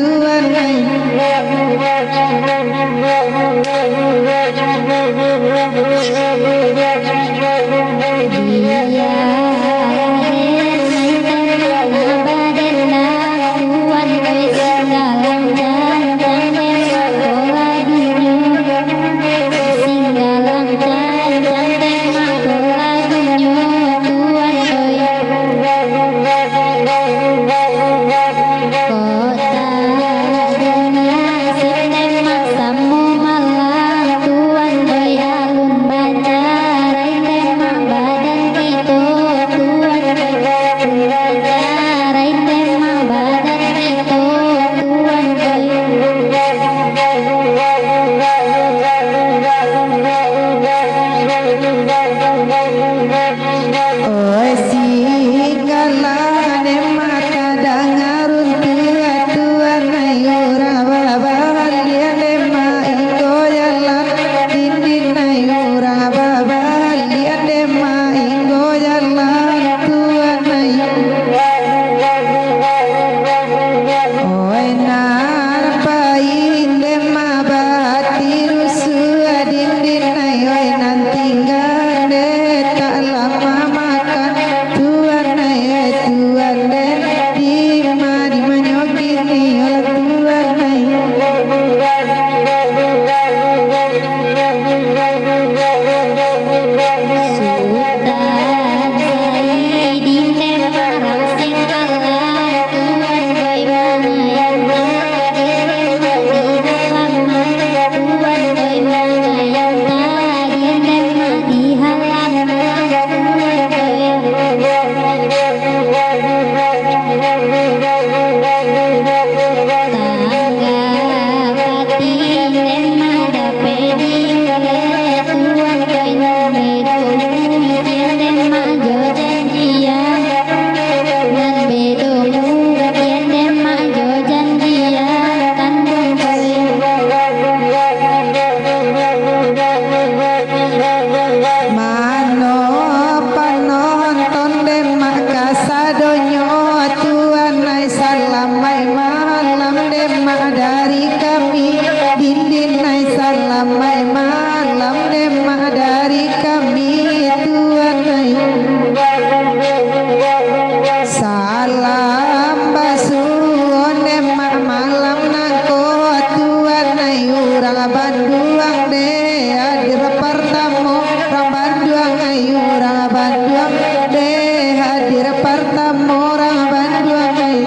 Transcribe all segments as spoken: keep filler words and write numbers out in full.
Tuhan ai. Oi, singgalah dek mah tadanga runtuah, Tuhan ai, urang babaliak dek mah inggo jalan, dindin ai, urang babaliak dek mah inggo jalan, Tuhan ai. Oi, nan pain dek mah baati rusuah, dindin ai, oi, nan tingga dek tak lah mamakan, Tuhan ai, oi, Tuhan den, di ma, di manyo kini, olah Tuhan ai. Mano panonton dek mah kasadonyo, Tuhan ai, salamaik malam dek mah dari kami, dindin ai, salamaik malam dek mah dari kami, Tuhan ai. Salam basuo dek mah malam nangko, Tuhan ai, urang Banduang dek hadir partamo, urang Banduang ai, urang Banduang dek hadir partamo, urang Banduang ai.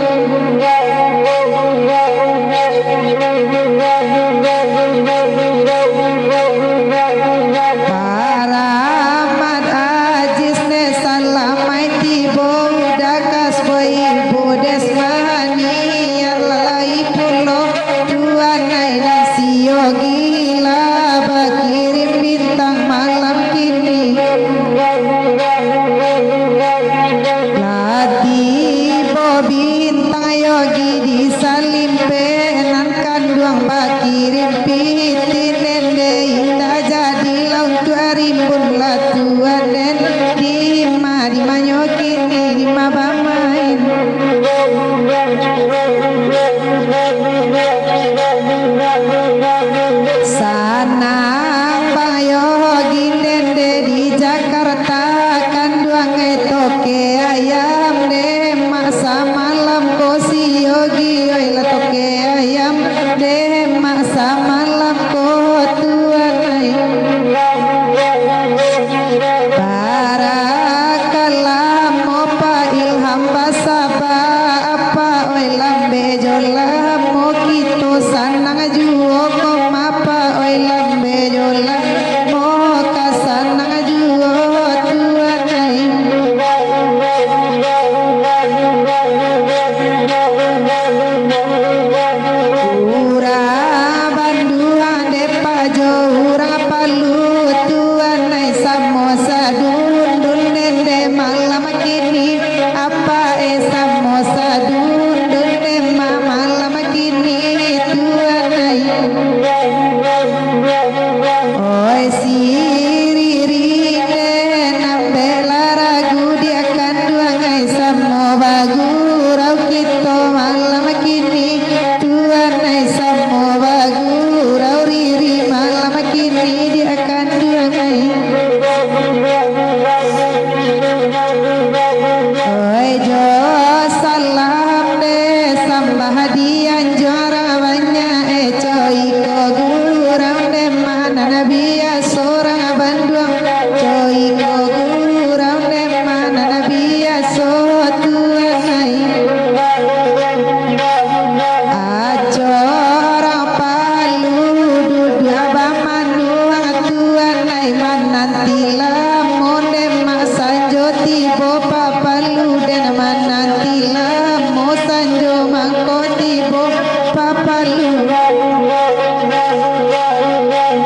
Palu.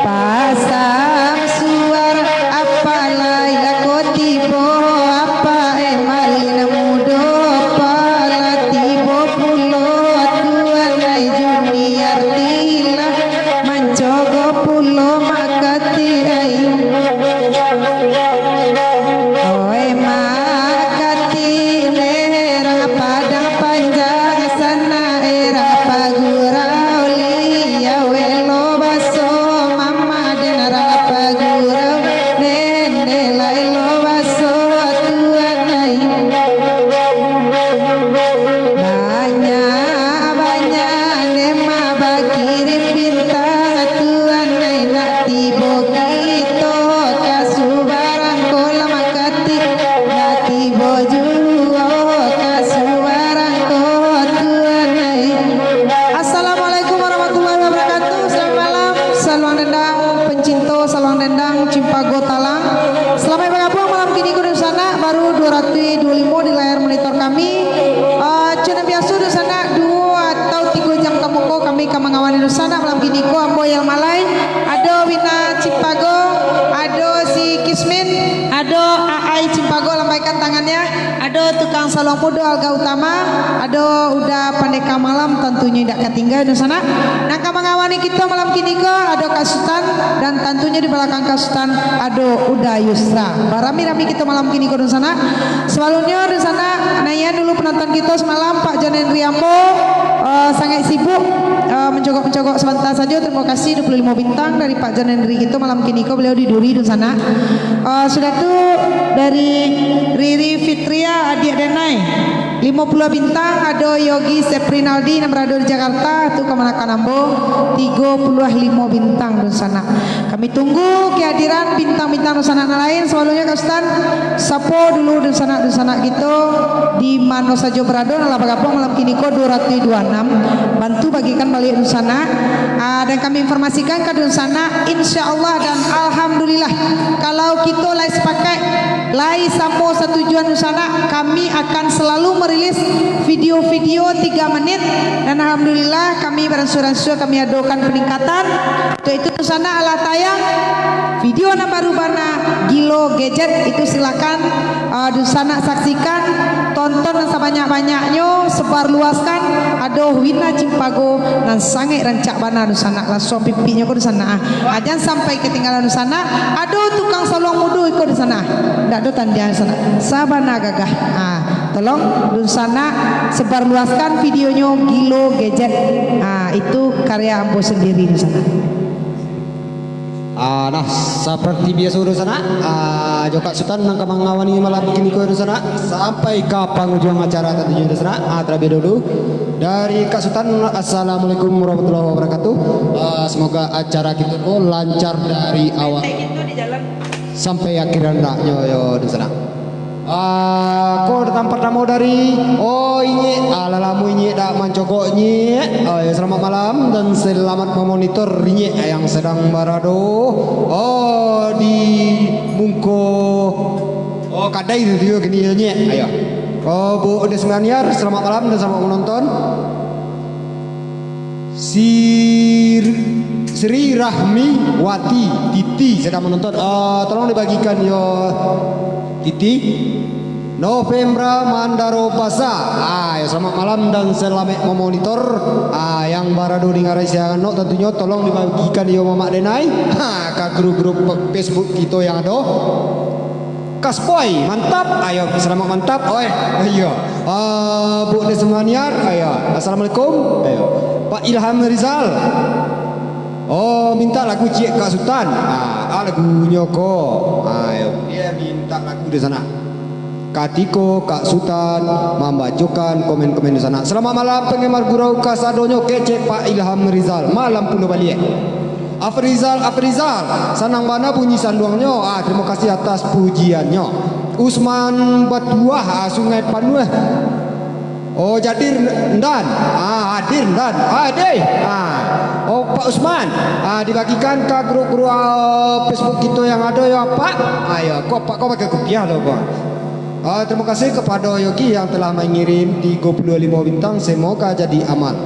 Pasang suar, apo lai lako tibo, apo eh malin mudo, pala tibo pulo tuan ai Junior Tilah, mancogo pulo makati ai. Oi makati, merah Padang Panjang, sana era pagurau, liau elo baso mama den era pagurau, nene lai lo baso tuan ai. Banyak-banyak den mah bakirim bintang, tuan ai nak tibo kito ka subarang kolam kati, nak tibo juo ka subarang ko tuan ai. Assalamualaikum warahmatullahi wabarakatuh. Selamat malam, saluang dendang, pencinto saluang dendang Cimpago Talang. Selamat bagabuang malam kini ko dunsanak, baru dua ratuih dua limo di layar monitor kami. Ah, cak nan biaso dunsanak, duo atau tigo jam ka muko kami ka mangawani dunsanak malam kini ko. Ambo Yel Malai, ado Wina Cimpago, ado si Kismin, ado Aai Cimpago, lambaikan tangannya, ado tukang saluang mudo Alga Utama, ado Uda Pandeka Malam, tantunyo indak ka tingga dunsanak. Nan ka mangawani kito malam kini ko ado Kak Sutan, dan tantunyo di balakang Kak Sutan ado Uda Yusra. Barami-rami kito malam kini ko dunsanak. Sabalumnyo dunsanak, naian dulu penonton kito semalam, Pak John Henry ambo, eh, sangaik sibuk, eh, mencogok-mencogok sabanta sajo. Terima kasih dua puluh limo bintang dari Pak John Henry kito malam kini ko, beliau di Duri dunsanak. Eh, sudah tu dari Riri Fitria, adiak denai. Limo puluah bintang, ado Yogi Seprinaldi nan barado di Jakarta, tu kamanakan ambo, tigo puluah limo bintang dunsanak. Kami tunggu kehadiran bintang-bintang dunsanak nan lain. Sabalumnyo Kak Sutan, sapo dulu dunsanak-dunsanak kito di mano sajo barado, nan lah bagabuang malam kini ko duo ratuih duo anam, bantu bagikan baliak dunsanak. Ah, dan kami informasikan ka dunsanak, insya Allah dan alhamdulillah, kalau kito lai sepakat, lai samo satujuan dunsanak, kami akan selalu merilis video-video tiga menit. Dan alhamdulillah, kami beransur-ansur kami adokan peningkatan. Untuk itu, dunsanak alah tayang video nan baru bana, Gilo Gadget. Itu silakan, ah, dunsanak saksikan, tonton nan sabanyak-banyaknyo, sebarluaskan. Ado Wina Cimpago nan sangaik rancak bana dunsanak, laso pipiknyo ko dunsanak, ah. Ah, jan sampai ketinggalan dunsanak. Ado tukang saluang mudo iko dunsanak, ah. Ndak ado tandiang dunsanak. Sabana gagah. Ah, tolong dunsanak sebarluaskan videonyo Gilo Gadget. Ah, itu karya ambo sendiri dunsanak. Ah, nah, seperti biaso dunsanak, ah, jo Kak Sutan nan ka mangawani malam kini ko dunsanak, sampai ka pangujuang acara tantunyo dunsanak. Ah, terlebih dahulu dari Kak Sutan, assalamualaikum warahmatullahi wabarakatuh. Ah, semoga acara kito ko lancar dari awal sampai akhir andaknyo yo dunsanak. Ah, ko tampek namo dari, oh, Inyek, alah lamo Inyek dak mancogok, Nyek. Oh, yo, selamat malam dan selamat memonitor Inyek yang sedang barado, oh, di muko, oh, kadai tu, tu, kini yo, Nyek. Ayo. Oh, Bu Desmaniar, selamat malam dan selamat menonton. Sir-, Sri Rahmiwati, Titi, sedang menonton. Ah, tolong dibagikan yo, Titi. Novembra Mandaro Basa. Ah, yo, selamat malam dan selamat memonitor. Ah, yang barado di ngarai siaran no, tentunyo tolong dibagikan yo Mamak Denai. Ha, ka grup-grup pe-, Facebook kito yang ado. Kasboy, mantap. Ayo, selamat mantap. Oi, iyo. Ah, Bu Desmaniar, ayo. Assalamualaikum. Ayo. Pak Ilham Rizal. Oh, minta lagu Ciek Kak Sutan. Ah, ah, lagunyo ko. Ayo, dia minta lagu di sana. Katiko Kak Sutan mambacokan komen-komen di sana. Selamat malam, penggemar gurau kasadonyo, kecek Pak Ilham Rizal. Malam pulo baliak. Afrizal, Afrizal, sanang bana bunyi sanduangnyo. Ah, terima kasih atas pujiannyo. Usman Batuah, ah, Sungai Panuah. Oh, Jadir Ndan. Ah, Hadir Ndan. Ah, deh. Ah. Oh, Pak Usman. Ah, dibagikan ka grup-grup, ah, Facebook kito yang ado, yo, Pak. Ah, yo, kok Pak, kok pakai kupiah lo, Pak. Ah, terima kasih kepada Yogi yang telah mengirim tiga puluh lima bintang. Semoga jadi amal.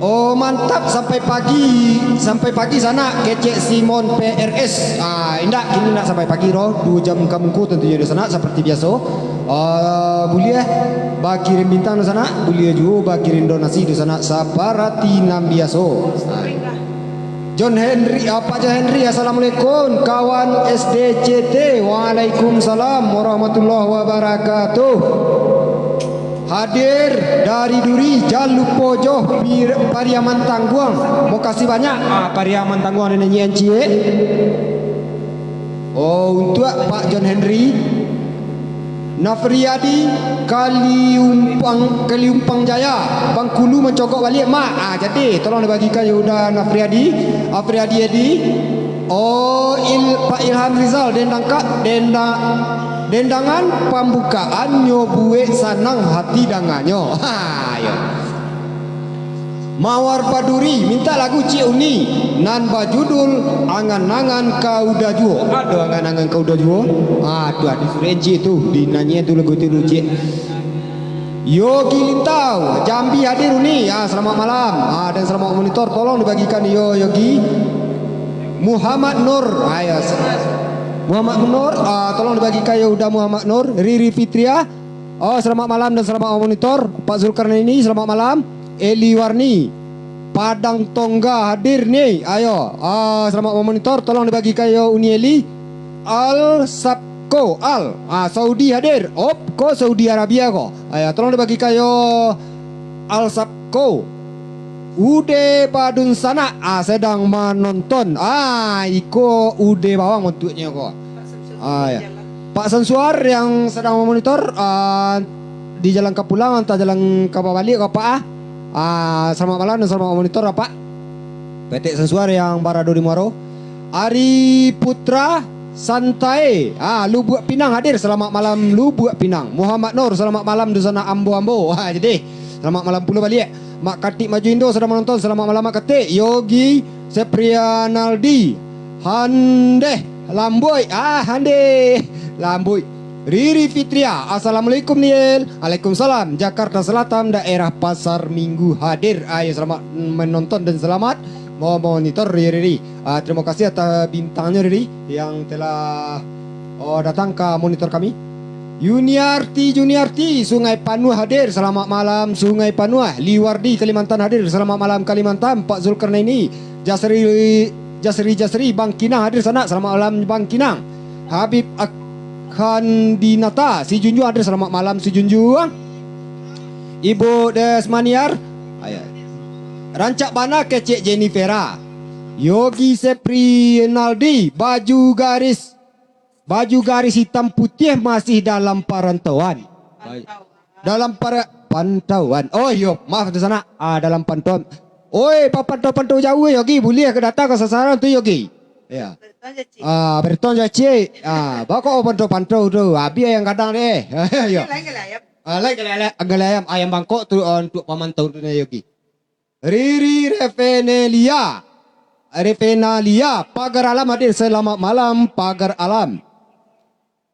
Oh, mantap, sampai pagi, sampai pagi sanak, kecek Simon P R S. Ah, indak, kini nak sampai pagi doh, dua jam ka muko tantunyo di sanak, seperti biaso. Ah, buliah bakirim bintang di sanak, buliah juo bakirim donasi di sanak, saparati nan biaso. Ah. John Henry, ah, Pak John Henry, assalamualaikum, kawan S D C T. Waalaikumsalam warahmatullahi wabarakatuh. Hadir dari Duri, jan lupo jo Pir-, Pariaman Tangguang. Mokasih banyak. Ah, Pariaman Tangguang, nenek nyian ciek. Oh, untuak Pak John Henry. Nafriadi Kaliumpang, Kaliumpang Jaya, Bangkulu mancokok baliak, Mak. Ah, jadi, tolong dibagikan yo udah Nafriadi, Afriadi Edi. Oh, Il-, Pak Ilham Rizal, dendang ka-, denda-, dendangan pambukaan nyo buek sanang hati danganyo. Ha, yo. Mawar Baduri, minta lagu Cik Uni, nan bajudul Angan-angan Ka Uda Juo. Ado angan-angan ka uda juo? Ah, tu, ah, disuruah Encik tu, dinanyi tu lagu tu dulu, Cik. Yogi Lintau, Jambi hadir Uni. Ah, selamat malam. Ah, dan selamat monitor. Tolong dibagikan yo, Yogi. Muhammad Nur. Ah, ya. Muhammad Nur, ah, tolong dibagikan yo udah Muhammad Nur. Riri Fitria. Oh, selamat malam dan selamat monitor. Pak Zulkarnaini, selamat malam. Eli Warni. Padang Tongga hadir ni. Ayo, ah, selamat memonitor. Tolong dibagikan yo Uni Eli. Al Sapko, Al. Ah, Saudi hadir. Op, ko Saudi Arabia ko. Ayo, tolong dibagikan yo Al Sapko. Ude Badun Sanak, ah, sedang menonton. Ah, iko Ude Bawang bentuknyo ko. Ah, ya. Pak Sansuar yang sedang memonitor, ah, di jalan ka pulang, antah jalan ka babaliak ko, Pak, ah. Ah, selamat malam dan selamat memonitor, Pak. Petek Sansuar yang barado di Muaro. Ari Putra Santai, ah, Lubuak Pinang hadir. Selamat malam, Lubuak Pinang. Muhammad Nur, selamat malam, dunsanak ambo-ambo. Ah, jadi, selamat malam pulo baliak. Mak Katik Maju Indo sedang menonton. Selamat malam, Mak Katik. Yogi Seprianaldi. Handeh, Lambuik. Ah, Handeh, Lambuik. Riri Fitria, assalamualaikum, Niel. Waalaikumsalam. Jakarta Selatan, daerah Pasar Minggu hadir. Ayo, selamat menonton dan selamat memonitor, Riri. Ah, terima kasih atas bintangnya, Riri, yang telah, oh, datang ke monitor kami. Yuniarti, Juniarti, Sungai Panuah hadir. Selamat malam, Sungai Panuah. Liwardi, Kalimantan hadir. Selamat malam, Kalimantan. Pak Zulkarnaini, Jasri, Jasri, Jasri, Bangkinang hadir sanak. Selamat malam, Bangkinang. Habib Akhandinata, Sijunjuang hadir. Selamat malam, Sijunjuang. Ibu Desmaniar, ayo. Rancak bana kecek Jennifera. Yogi Seprinaldi, baju garis, baju garis hitam putiah masih dalam parantauan. Dalam para-, pantauan. Oh, iyo, maaf, di sana. Ah, dalam pantauan. Oi, papantau-pantau jauah, Yogi. Buliah ka datang ka sasaran tu, Yogi. Ya. Ah, bertong jo cik. Ah, bako pantau-pantau tu. Habis yang kadang deh. Yo. Ah, lain kali ayam. Ayam Bangkok tu, ah, untuk pamantau tu, Yogi. Riri Revenelia. Revenalia, Pagar Alam hadir. Selamat malam, Pagar Alam.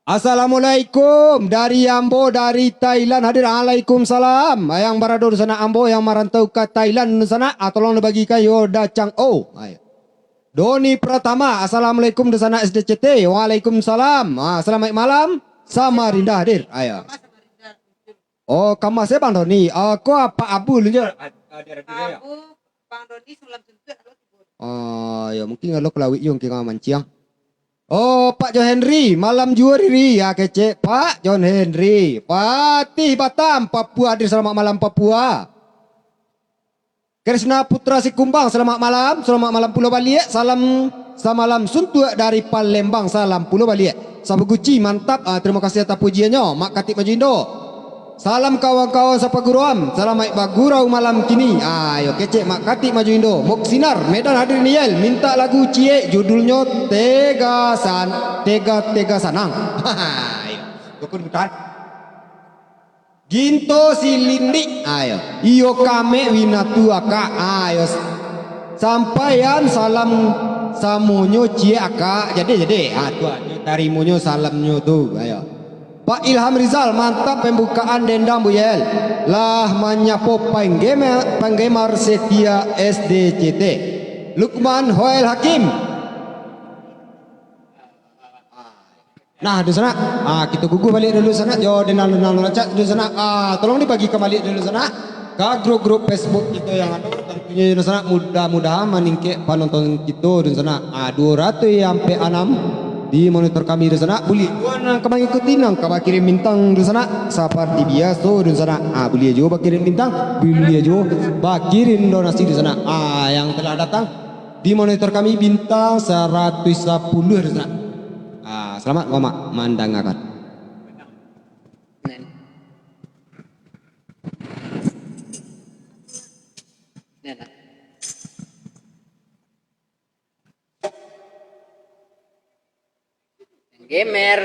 Assalamualaikum, dari ambo dari Thailand hadir. Waalaikumsalam. Yang barado di sana ambo yang marantau ka Thailand di sana, ah, tolong dibagikan yo dacang o. Ayo. Doni Pratama, assalamualaikum di sana S D C T. Waalaikumsalam. Ah, selamat malam. Samarinda hadir. Ayo. Oh, kamase Bang Doni. Ah, ko Pak Abu lunyo. Abu, Bang Doni sulam suntuak alo tibo. Ah, ya, mungkin alo ke lawik yo, mungkin ka manciang. Oh, Pak John Henry, malam juo Riri. Ya, kecek Pak John Henry. Patih Batam, Papua hadir, selamat malam Papua. Kresna Putra Sikumbang, selamat malam. Selamat malam pulo baliak. Salam samalam suntuak dari Palembang. Salam pulo baliak. Sabuguci, mantap. Ah, terima kasih atas pujiannya. Mak Katik Maju Indo. Salam kawan-kawan sapaguruan. Salamaik bagurau malam kini. Ah, yo kecek Mak Katik Maju Indo. Moksinar, Medan hadir Niel. Minta lagu ciek, judulnyo Tegasan, Tega-Tega Sanang. Hahaha. Yo. Dukun bukan. Ginto Silindik, ayo. Iyo kamek winatu akak, ayo. Sampaian salam samonyo ciek akak, jadi, jadi. Ah, tu, ah, nyo tarimonyo salamnyo tu, ayo. Pak Ilham Rizal, mantap pembukaan dendang Buyel. Lah manyapo penggemar, penggemar setia S D C T. Lukman Hoel Hakim. Nah, dunsanak, ah, kito guguah baliak dulu sanak, jo dendang-dendang rancak, dunsanak, ah, tolong dibagikan baliak dulu sanak, ka grup-grup Facebook kito yang ado, tantunyo dunsanak, mudah-mudahan maningkek panonton kito, dunsanak, ah, duo ratuih ampek anam di monitor kami, dunsanak, buliah juo nan ka mangikuti, nan ka bakirim bintang, dunsanak, saparti biaso, dunsanak, ah, buliah juo bakirim bintang, buliah juo bakirim donasi, dunsanak, ah, yang telah datang di monitor kami bintang saratuih sapuluah, dunsanak. Ah, selamat, Mamak, mandangakan. Gamer.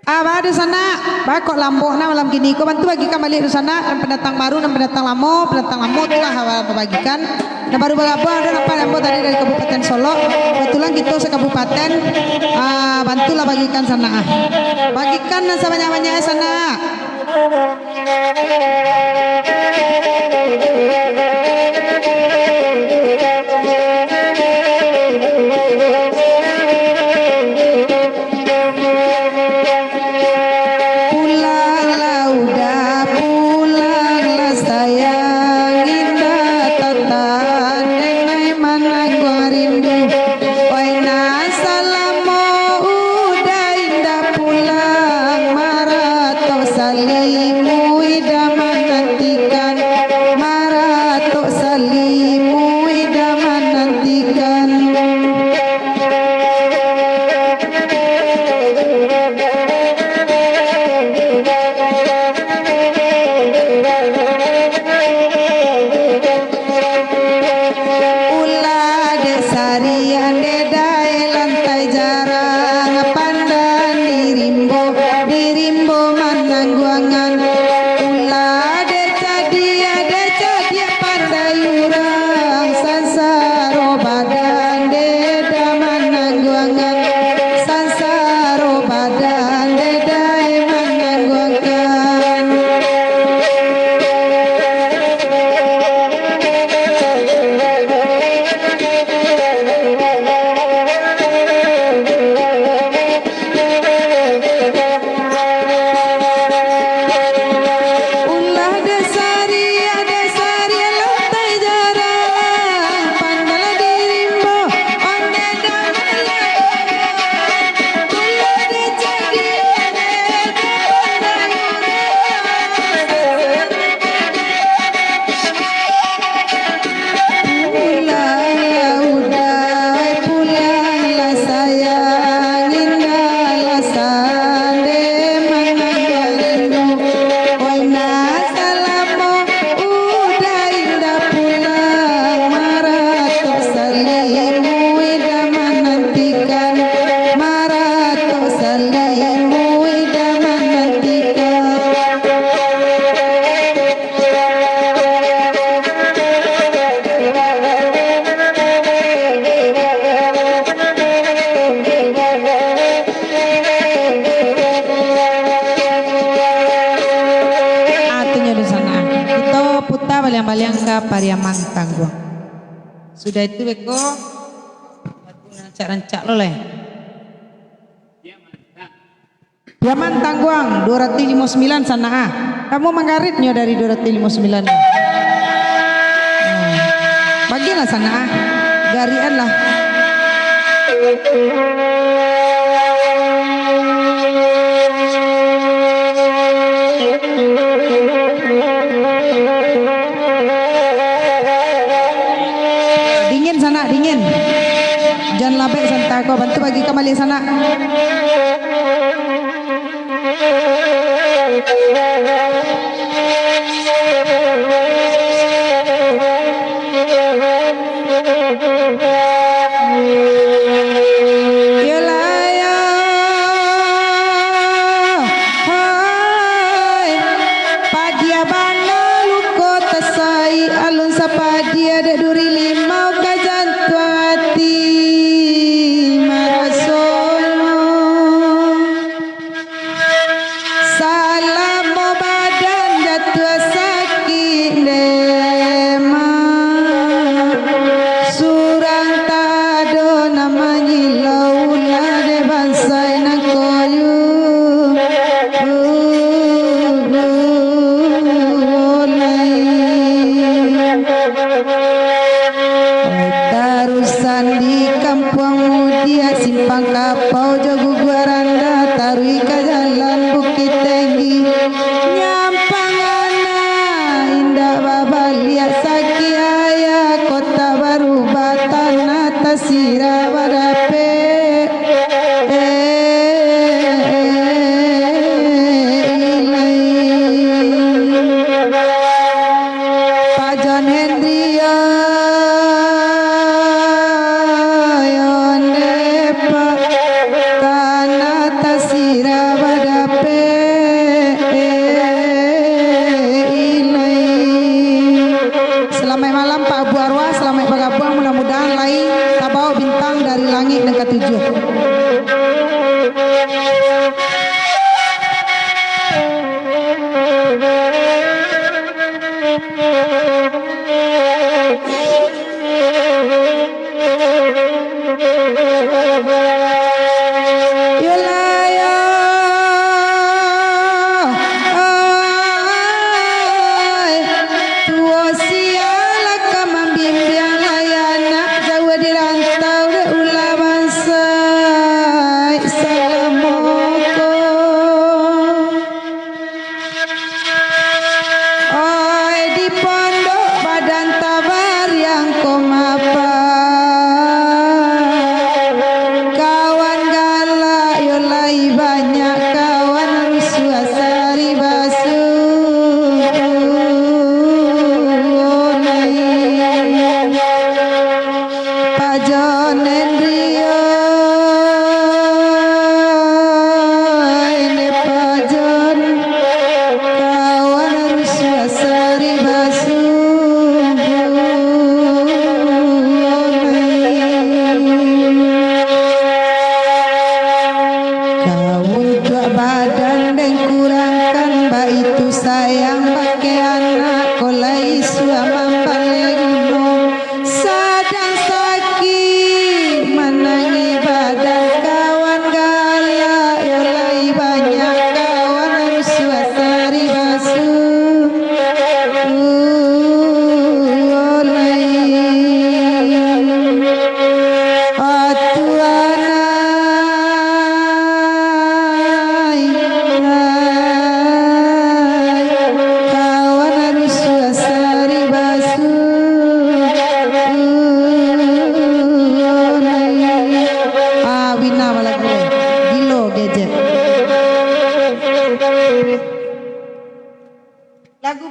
Ah, ba, dunsanak, ba, kok lambok nah malam kini ko, bantu bagikan baliak dunsanak, nan pendatang baru, nan pendatang lamo, pendatang lamo tu lah, awak bagikan. Nan baru bagabuang, ado nampak ambo tadi dari Kabupaten Solok, kebetulan kito sakabupaten, ah, bantulah bagikan sanak, ah. Bagikan nan sabanyak-banyaknyo sanak. Pulanglah, Uda, pulanglah, sayang, indak tatandai manangguang rindu. Oi, nan salamo Uda indak pulang, maratok salimu Ida manantikan, maratok salimu Ida manantikan. Ulah dek sarian dek dae lantai jarang, pandan di rimbo, di rimbo manangguangan. Ulah dek cadiak, dek cadiak pandai urang, sansaro badan dek da manangguangan, sansaro badan dek dae manangguangan. Ulah dek sarian, dek sarian lantai jarang, pandai di rimbo, ondeh dalam. Pulanglah, Uda, pulanglah, sayang, indahlah sande manangguang rindu. Oi, nan salamo Uda indak pulang, maratok salimu Ida manantikan, maratok salimu Ida manantikan. Ah, tu nyo di sana. Kito puta baliang-baliang ka Pariaman Tangguang. Sudah itu beko, rancak-rancak lo lai. Pariaman Tangguang, dua ratus limo puluh sembilan sana ah. Kamu manggaritnyo dari dua ratus limo puluh sembilan. Hmm. Bagilah sana ah. Garian lah. Dingin sanak, dingin. Jan labek santa ko, bantu bagi kambali sanak. Yolah yo, hai, padia bana luko tasai, alun sapadia dek duri limau ka jantuang ati marasonyo.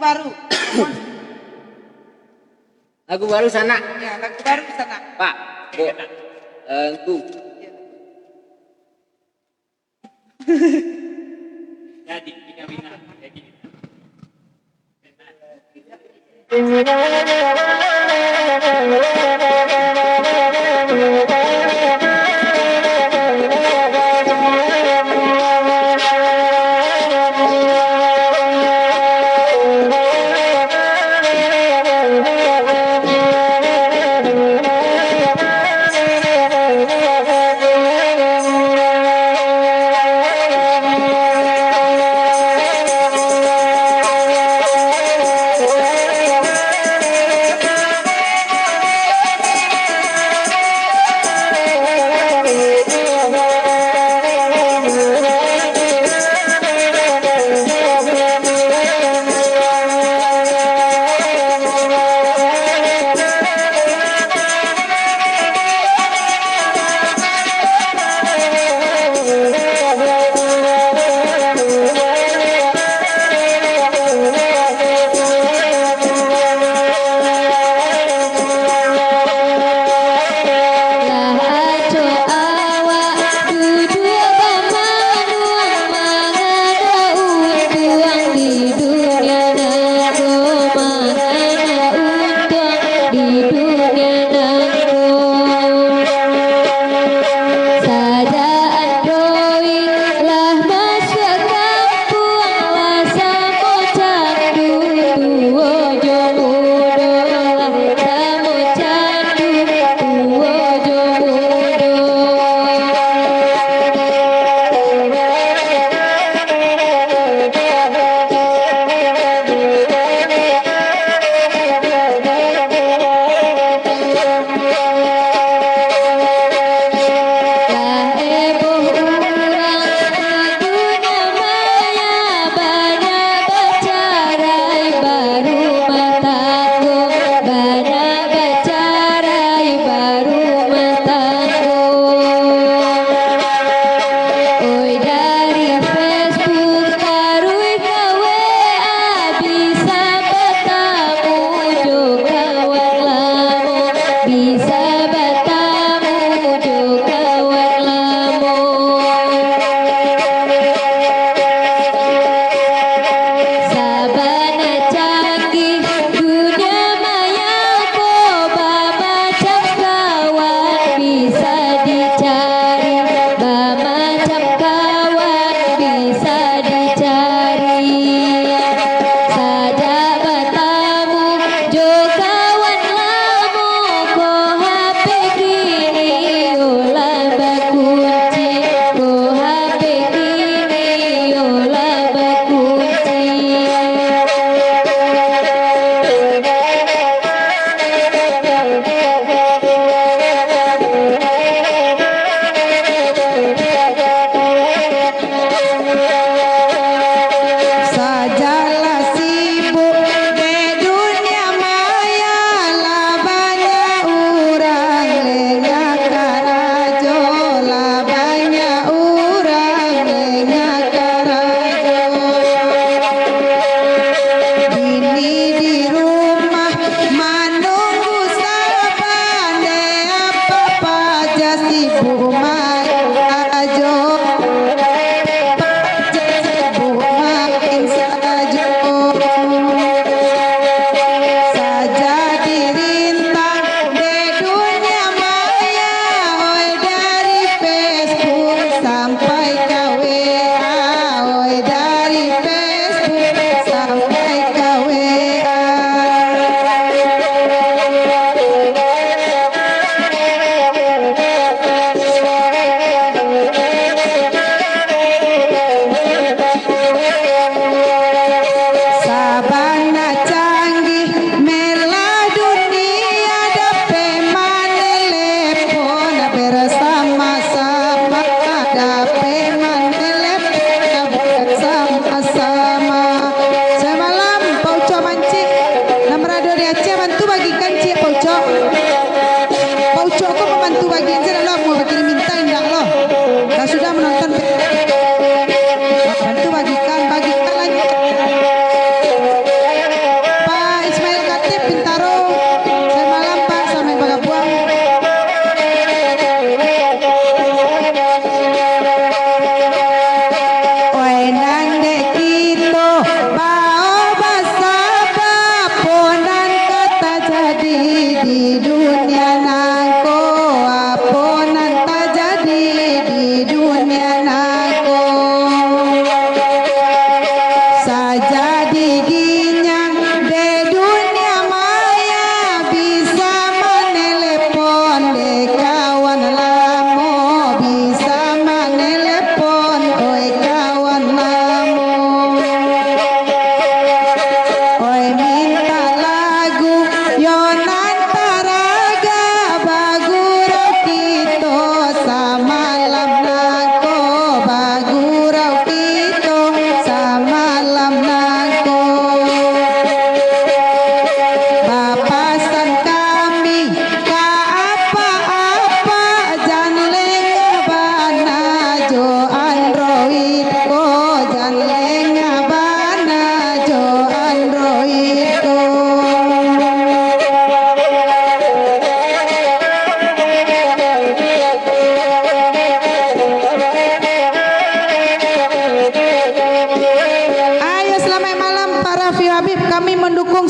Baru. Lagu baru sanak. Ya, lagu baru sanak. Pak, Bu, eh, Ngku. Ya. Jadi, bina-bina, jadi. Lah acok awak duduak bamanuang, mangana untuang di dunia nan ko, mangana untuang di dunia nan ko. Sajak andoi lah masuak kampuang, lah samo candu tuo jo mudo, lah samo candu tuo jo mudo. Lah eboh urang di dunia maya, banyak bacarai baru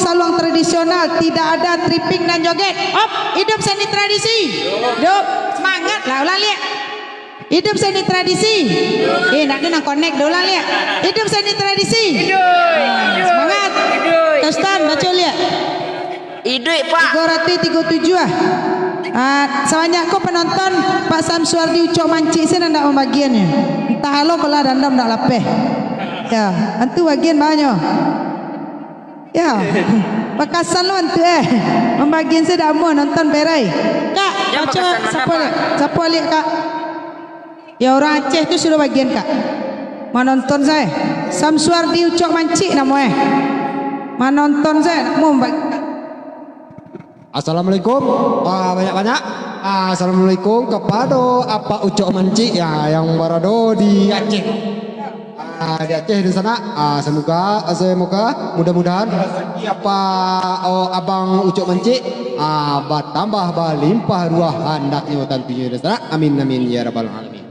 Saluang tradisional, tidak ada tripping dan joget. Op, hidup seni tradisi. Hidup. Semangat lah, ulang liak. Hidup seni tradisi. Eh, nak kena connect dah, ulang liak. Hidup seni tradisi. Hidup. Ah, hidup. Semangat. Hidup. Tostan, baco liak. Hidup, Pak. Tiga ratus tiga puluh tujuh ah. Ah, sabanyak ko penonton Pak Samsuardi Ucok Mancik se nan ndak mambagiannyo. Entah alo ko lah dandam ndak lapeh. Ya, antu bagian banyo. Ya, bakasan lo antu eh. Mambagian se dak amuah nonton berai. Kak, Yang baco bakasan mana, siapa Pak? Liak? Siapa liak, Kak? Ya, orang Aceh tu sudah bagian, Kak. Manonton sae. Samsuardi Ucok Mancik namo eh. Manonton sae, namo bagi, Kak. Assalamualaikum. Ah, banyak-banyak. Ah, assalamualaikum kapado Apak Ucok Mancik, ya, yang barado di Aceh. Ah, di Aceh di sana. Ah, semoga, semoga, mudah-mudahan rezeki Apak, oh, Abang Ucok Mancik, ah, batambah balimpah ruah handaknyo tantunyo di sana. Amin, amin, ya rabbal alamin.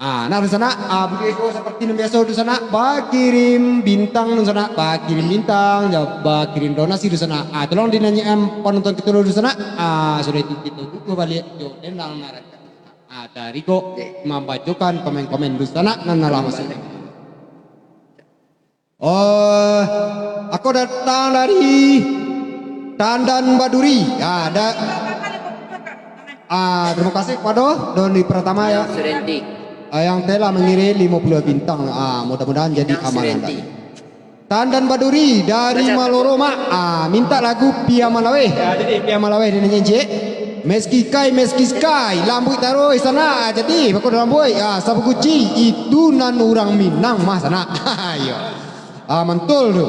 Ah, nah, dunsanak, ah, bagi ko seperti nan biaso dunsanak, bakirim bintang dunsanak, bakirim bintang, ja-, bakirim donasi dunsanak. Ah, tolong dinanyakan penonton kito dulu dunsanak. Ah, sudah itu kito buka baliak jo dendang narakan. Ah, dari ko mambacokan komen-komen dunsanak nan alah masuk. Oh, ako datang dari Tandan Baduri. Ya, ada. Ah, terima kasih kepada Doni Pratama ya. Surenti. Ah, yang telah mengirim lima puluh bintang. Ah, mudah-mudahan jadi Bintang amalan Surenti. Tadi. Tandan Baduri dari Macam Maloro, Mak. Ah, minta lagu Pia Malaweh. Ya, jadi Pia Malaweh dia nyanyi, Cik. Meski kai, meski sky, lambuik taruih sana. Ah, jadi, bakal lambuik. Ah, sabu guci, itu nan urang Minang mah sana. Iyo. Ah, mantul tu.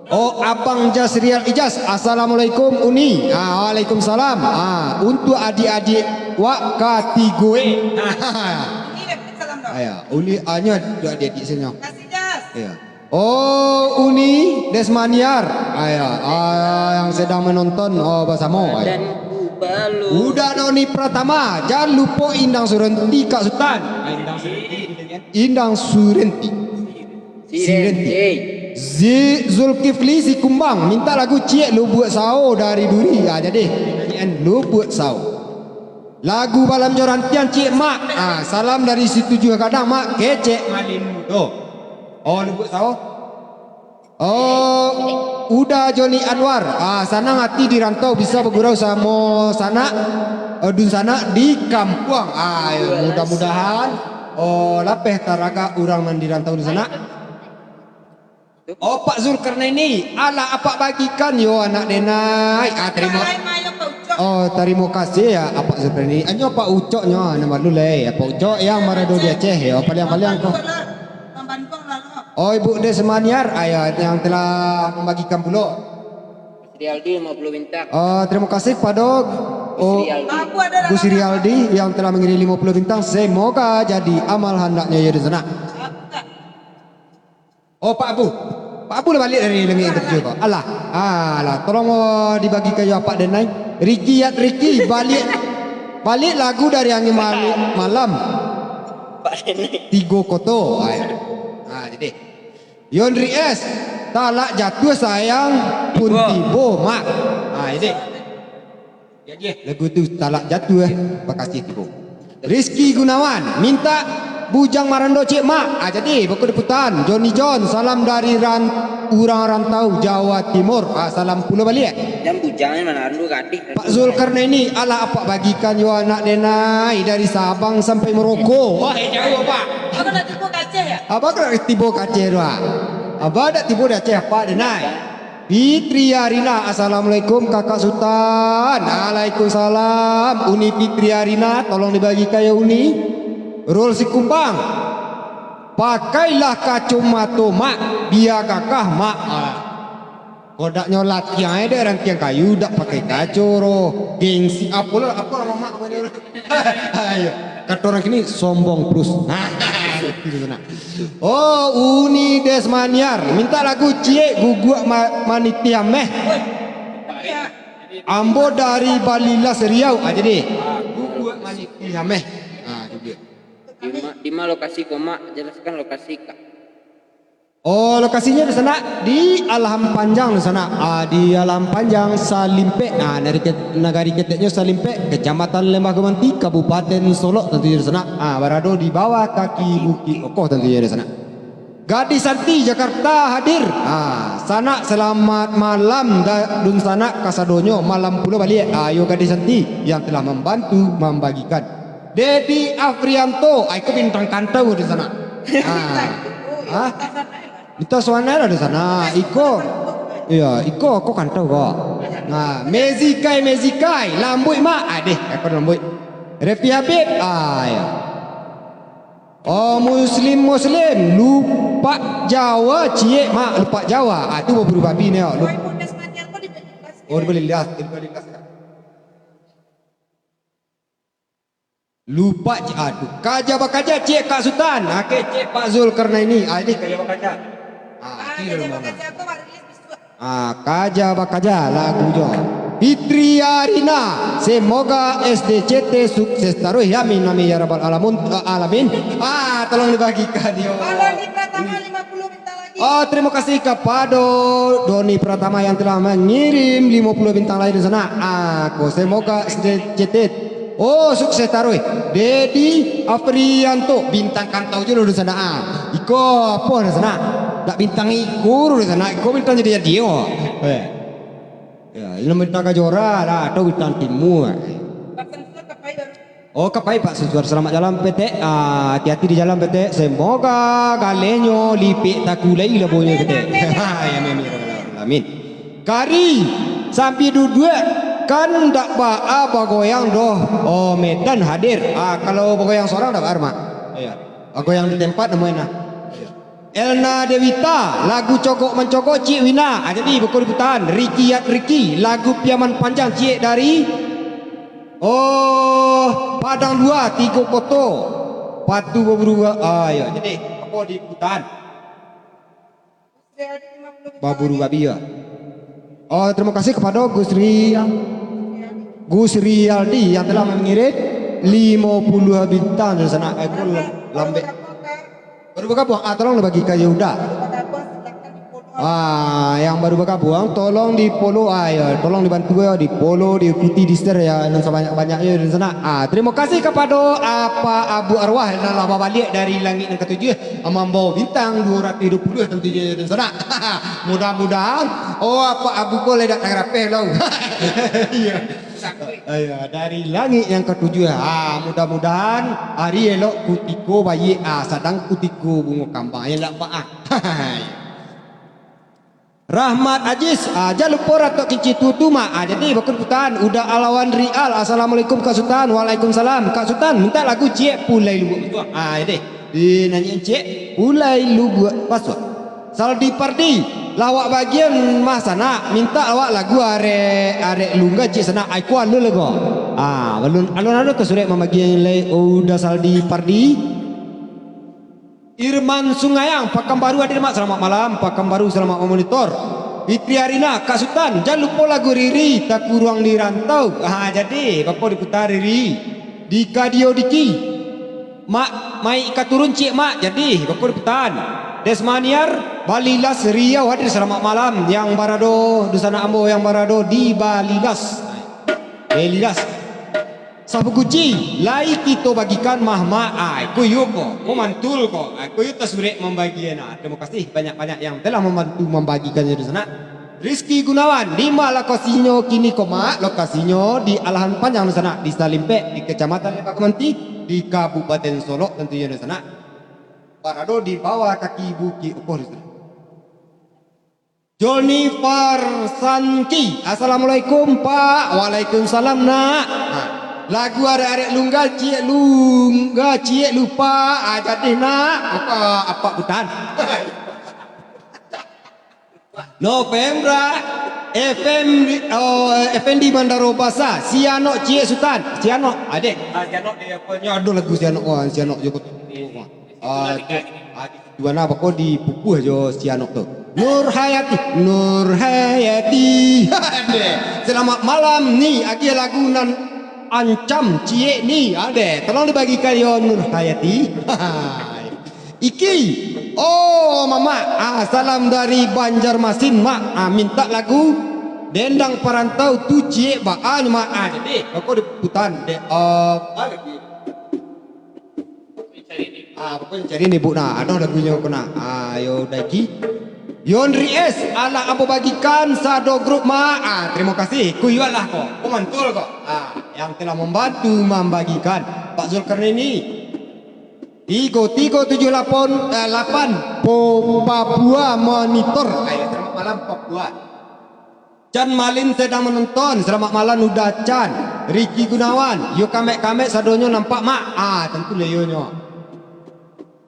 Oh, Abang Jasrial Ijaz, Assalamualaikum, Uni. Ah, waalaikumsalam. Ah, untuk adik-adik wak katigo e. Ayo, Uni, anyo untuk adik-adik sini. Iyo. Oh, Uni Desmaniar. Ayo, ah, yang sedang menonton, oh, bersama. Ayo. Uda Doni Pratama, jangan lupa Indang Surenti, Kak Sutan. Ah, Indang Surenti. Indang Surenti. Sirenti. Zi-, Zulkifli Sikumbang, minta lagu Ciek Lubuak Sao dari Duri. Ah, jadi, nyanyian Lubuak Sao. Lagu Balam Jo Rantiang Ciek Mak. Ah, salam dari Situjuah Gadang, Mak. Kecek Malin Mudo. Oh, Lubuak Sao. Oh, Uda Joni Anwar. Ah, sanang hati di rantau bisa bagurau samo sanak, eh, dunsanak di kampuang. Ah, mudah-mudahan, oh, lapeh taragak urang nan di rantau dunsanak. Oh, Pak Zulkarnaini, alah apak bagikan yo anak denai. Ah, tarimo. Oh, tarimo kasih ya, Apak Zulkarnaini. Anyo Pak Ucok nyo, nama lu lai. Apak Ucok yang marado di Aceh yo, paliang-paliang ko. Oh, Ibu Desmaniar, ah, ya, yang telah membagikan pulo. Gus Rialdi lima puluh bintang. Ah, terima kasih kepada, oh, Gus Rialdi. Gus Rialdi yang telah mengirim lima puluh bintang. Semoga jadi amal handaknya ya di sana. Oh, Pak Abu. Pak Abu lah balik dari Lengit Interview ko. Alah. Alah, tolong, oh, dibagi ka yo Apak denai. Riki Yat Riki, balik. Balik lagu dari Angin Mali-, Malam. Pak Denai. Tigo Koto. Ah, ya. Ah, jadi. Yonri S, talak jatuah sayang pun tibo, Mak. Ah, jadi. Lagu tu talak jatuah, bakasi tibo. Rizky Gunawan, minta Bujang Marando Cik Mak. Ah, jadi, bako diputan. Johnny John, salam dari ran-, urang rantau Jawa Timur. Ah, salam pulo baliak. Jan Bujang ni Marando gadih. Pak Zulkarnaini, alah apak bagikan yo anak denai dari Sabang sampai Merauke. Wah, eh, jauh, Pak. Abang nak tibo ka Aceh ya? Abang nak tibo ka Aceh tu, ah. Abang nak tibo di Aceh, Pak, denai. Fitri Arina, assalamualaikum Kakak Sutan. Waalaikumsalam. Uni Fitri Arina, tolong dibagi ka yo Uni. Rul Sikumbang. Pakailah kacomato, Mak. Bia gagah, Mak. Ah. Kodaknyo latiang ae dek rantiang kayu, dak pakai kaco, roh. Gengsi, apo lo, apo lo, Mak, apo lo? Ayo. Kato urang kini, sombong terus. Nah, itu tu nak. Oh, Uni Desmaniar, minta lagu Ciek Guguak Ma-, Manitih Ameh. Ambo dari Balilas Riau aja deh. Guguak Manitih Ameh. Ah, guguak. Di ma-, di ma lokasi ko, Mak? Jelaskan lokasi, Kak. Oh, lokasinyo di sanak, di Alahan Panjang di sanak. Ah, di Alahan Panjang Salimpek. Ah, nagari ke-, nagari keteknyo Salimpek, Kecamatan Lembah Kemanti, Kabupaten Solok tantunyo di sanak. Ah, barado di bawah kaki Bukik Okoh tantunyo di sanak. Gadih Santi Jakarta hadir. Ah, sanak, selamat malam da-, dunsanak kasadonyo, malam pulo baliak. Ah, iyo Gadih Santi yang telah mambantu mambagikan. Dedi Afrianto, ah, iko bintang kantau di sanak. Ah. Ah. Bintang suanai lah di sanak. Iko. Iyo, iko ko kantau ko. Nah, Mezikai, Mezikai, lambuik mak. Ah, deh, apa lambuik? Refi Habib. Ah, iyo. Oh, Muslim, Muslim, lupak Jawa, ciek mak, lupak Jawa. Ah, tu baburu babi ni, oh. Lup-, oh, dibeli lias, dibeli lias. Lupak, ciek, aduh. Kaja bakaja, ciek Kak Sutan. Oke, ciek Pak Zulkarnaini. Ah, ini kaja bakaja. Ah, ini kaja bakaja. Ah, kaja bakaja lagu jo. Fitri Arina, semoga S D C T sukses taruih. Amin, amin, ya rabbal alamun, eh, alamin. Ah, tolong dibagikan, yo. Kalau di Pratama lima puluh bintang lagi. Oh, terima kasih kepada Doni Pratama yang telah mengirim lima puluh bintang lagi di sana. Ah, ko semoga S D C T. Oh, sukses taruih. Dedi Afrianto, bintang kantau jo di sana. Ah, iko apo di sana? Dak bintang iko di sana, iko bintang jadi-jadi, oh. Eh. Ya, ini bintang kajora lah, atau bintang timur. Oh, kapai Pak Susuar, selamat jalan, Petek. Ah, hati-hati di jalan, Petek. Semoga galehnyo lipek takulai lah bonyo, Petek. Ya, amin, amin, ya rabbal alamin. Kari, sampai duduak, kan dak baa bagoyang doh. Oh, Medan hadir. Ah, kalau bagoyang sorang dak baa, Mak. Iya. Bagoyang di tempat namanya nah. Elna Dewita, lagu Cogok Mancogok, ciek Wina. Ah, jadi, beko diputaan. Riki Yat Riki, lagu Piaman Panjang, ciek dari, oh, Padang Dua, Tigo Koto. Patu baburu, ah, ya. Jadi, apo diputaan? Baburu babi, ya. Oh, terima kasih kepada Gus Ri-, Gus Rialdi yang telah mengirim lima puluh bintang dari sana. Eh, aku lambek. Baru bergabung, ah, tolong bagi ka Yehuda. Ah, yang baru bergabung, tolong di-follow, ah, ya, tolong dibantu ya, di-follow, diikuti, di-share ya, nan sebanyak-banyaknya di sana. Ah, terima kasih kepada Apa Abu Arwah yang telah babaliak dari langit yang ketujuh. Mambawa bintang dua ratus dua puluh tentunya di sana. Mudah-mudahan, oh, Apak Abu ko lai dak tarapeh lo. Iya. Iya, dari langit yang ketujuh. Ah, mudah-mudahan hari elok kutiko baiak, ah, sadang kutiko bungo kambang. Ya, dak, Pak, ah. Rahmat Ajis, ah, jan lupo ratok kici tu tu, Mak. Ah, jadi, bakun putaan, Uda Alawan Rial, "Assalamualaikum, Kak Sutan." "Waalaikumsalam." "Kak Sutan, minta lagu ciek Pulai Lubuak Pasuak." Ah, deh. Di nyanyi ciek Pulai Lubuak Pasuak. Saldi Pardi, lah awak bagian mah sanak, minta awak lagu arek, arek Lungga ciek sanak. Ai, kualo lagu. Ah, balun, alun ado tu surek mambagian lai Uda Saldi Pardi. Irman Sungayang, Pakanbaru hadir, Mak. Selamat malam, Pakanbaru, selamat memonitor. Fitri Arina, Kak Sutan, jan lupo lagu Riri, Takuruang di Rantau. Ha, jadi, bako diputar Riri? Di Kadio Diki. Mak, mai ka turun ciek, Mak. Jadi, bako diputar? Desmaniar, Balilas Riau hadir, selamat malam. Yang barado, dunsanak ambo yang barado di Balilas. Balilas. Sapu kunci, lai kito bagikan mah, Mak. Ah, iko iyo ko, ko mantul ko. Ah, iko iyo tasurek mambagian. Ah, terima kasih banyak-banyak yang telah membantu membagikannyo di sana. Rizky Gunawan, di ma lokasinyo kini ko, Mak? Lokasinyo di Alahan Panjang di sana, di Salimpek, di Kecamatan Lebak Kemanti, di Kabupaten Solok tentunya di sana. Barado di bawah kaki Bukik Okoh di sana. Joni Farsanki, "Assalamualaikum, Pak." "Waalaikumsalam, Nak." Ha, lagu arek-arek Lungga ciek, Lungga ciek lupa, ah, jadi, Nak. Apa, apa butan? Novembra, F M, oh, F N D Mandaro Basa, Sianok ciek Sutan, Sianok, adek. Ah, Sianok, eh, apa, nyo ado lagu Sianok, wah, Sianok Joko. Ah, tu, ah, di situ nah, bako dipupuah jo si Anok tu. Nur Hayati, Nur Hayati. Adeh, selamat malam ni, agiah lagu nan ancam ciek ni. Adeh, tolong dibagikan yo Nur Hayati. Iki, oh, Mamak, ah, salam dari Banjarmasin, Mak. Ah, mintak lagu Dendang Parantau tu ciek baa nyo, Mak. Ah, jadi, bako diputan, dek, ah, ah, lagi. Ah, pokoknyo cari ni, Buk, nah. Ado lagunyo ko, nah. Ah, yo, Daji. Yonri S, alah ambo bagikan sado grup, Mak. Ah, terima kasih. Kuyuan lah ko. Ko mantul ko. Ah, yang telah membantu membagikan. Pak Zulkarnaini. Tigo tigo tujuh lapan, eh, lapan. Po Papua Monitor. Ayo, selamat malam, Papua. Chan Malin sedang menonton. Selamat malam, Uda Chan. Ricky Gunawan. Yo kamek-kamek sadonyo nampak, Mak. Ah, tentu lah yo nyo.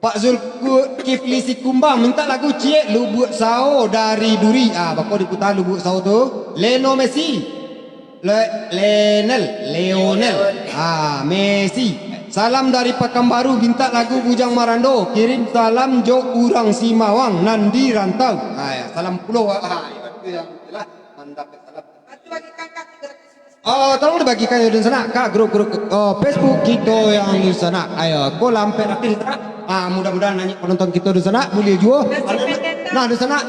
Pak Zulkifli Sikumbang mintak lagu ciek Lubuak Sao dari Duri. Ah, bako diputar Lubuak Sao tu. Leno Messi. Le-, Lenel, Leonel. Ah, Messi. Salam dari Pakanbaru, mintak lagu Bujang Marando. Kirim salam jo urang Simawang nan di rantau. Ah, ya, salam pulo. Ah, itu yang itulah. Mandapek salam. Oh, tolong dibagikan ya, dunsanak, ka grup-grup, oh, Facebook kito yang dunsanak. Ayo, ko lampek rapih, dunsanak. Ah, mudah-mudahan banyak penonton kito, dunsanak, buliah juo. Nah, dunsanak,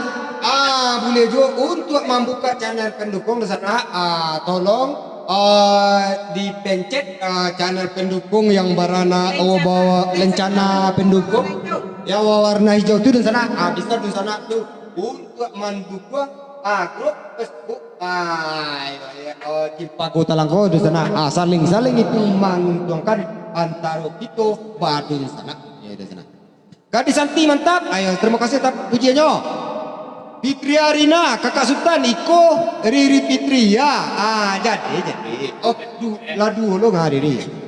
ah, buliah juo untuk mambuka channel pendukung, dunsanak. Ah, tolong, ah, dipencet, ah, channel pendukung yang barana, oh, bawa lencana pendukung. Yang warna hijau tu, dunsanak. Ah, bisa, dunsanak, tu. Untuak mandukung, ah, grup Facebook, ah, iyo, iyo, oh, Cimpago Talang ko, dunsanak. Ah, saling-saling itu manguntuangkan antaro kito badunsanak. Iyo, dunsanak. Gadis Santi mantap. Ayo, terima kasih atas pujiannyo. Fitria Rina, Kakak Sutan, iko Riri Fitria. Ah, jadi, jadi. Oh, du-, lah duo lo ngah Riri.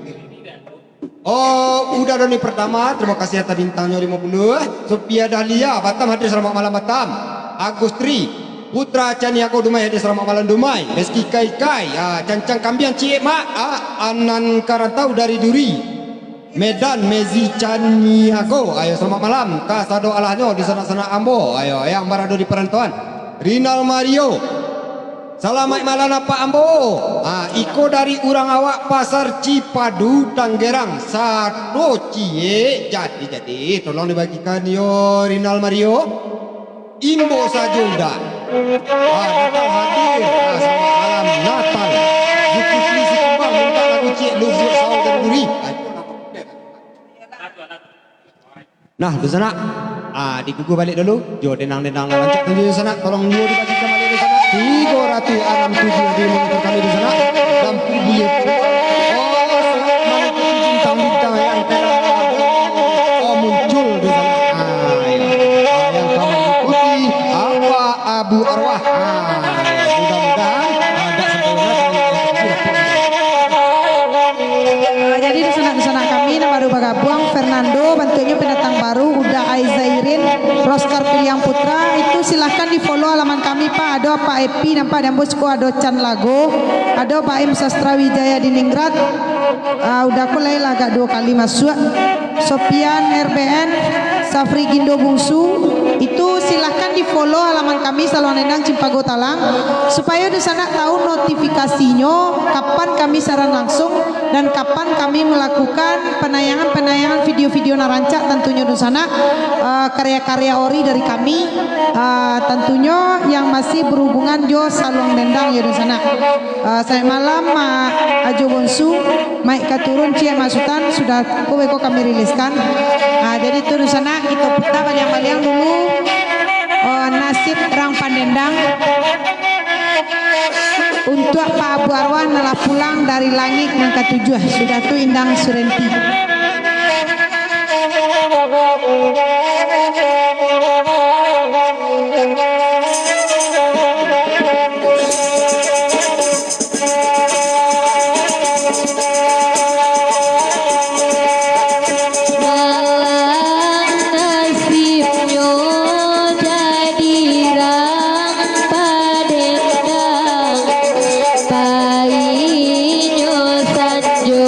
Oh, Uda Doni Pertama, terima kasih atas bintangnyo lima puluh. Sophia Dahlia, Batam hadir, selamat malam Batam. Agustri, Putra Caniago Dumai hadir, selamat malam Dumai. Reski Kai Kai, ah, Cancang Kambiang Ciek Mak, ah, Anan Karantau dari Duri. Medan, Mezi Caniago, ayo selamat malam. Kasado alahnyo di sanak-sanak ambo, ayo yang barado di perantauan. Rinal Mario, Salamaik malam, Apak ambo. Ah, iko dari urang awak Pasar Cipadu, Tanggerang. Sado ciek. Jadi, jadi, tolong dibagikan yo, Rinal Mario. Imbo sajo, Uda. Ah, Natal hadir. Ah, selamat malam, Natal. Zulkifli Sikumbang minta lagu ciek Lubuak Sao dari Duri. Ah, Nah, dunsanak, ah, diguguah baliak dulu. Jo, dendang-dendang nan rancak tu, dunsanak. Tolong juo dibagikan baliak, dunsanak. Tigo ratuih anam tujuah di monitor kami, dunsanak. Dan buliah. Oh, selamat malam, bintang-bintang yang telah, oh, muncul, dunsanak. Ah, ya. Ah, yang kami ikuti, Apak Abu Arwah. Ah, ya. Mudah-mudahan, ah, tak sempurna. Ah, jadi, dunsanak-dunsanak kami nan baru bagabuang, Fernando, bantuaknyo pendatang baru, Uda Aizairin, Roskar Piliang Putra, itu silahkan di-follow alaman kami, Pak. Ado Apak Epi, nampak di ambo siko ado Chan Lago, ado Baim Sastra Wijaya di Ningrat, ah, Uda ko lai lah agak duo kali masuak. Sopian R B N, Safri Gindo Bungsu, itu silahkan di-follow alaman kami Saluang Dendang Cimpago Talang, supayo dunsanak tahu notifikasinyo kapan kami siaran langsung dan kapan kami melakukan penayangan-penayangan video-video nan rancak, tantunyo dunsanak, eh, karya-karya ori dari kami, eh, tantunyo yang masih berhubungan jo Saluang Dendang, yo dunsanak. Ah, selamat malam, Mak Ajo Bonsu. Maik ka turun ciek, Mak Sutan, sudah ko beko kami riliskan. Ah, jadi tu dunsanak, kito puta baliang-baliang dulu, oh, Nasib Rang Pandendang. Untuak Pak Abu Arwah nan lah pulang dari langik nan katujuah, sudah tu Indang Surenti. Malang nasibnyo jadi rang padendang, painyo sanjo.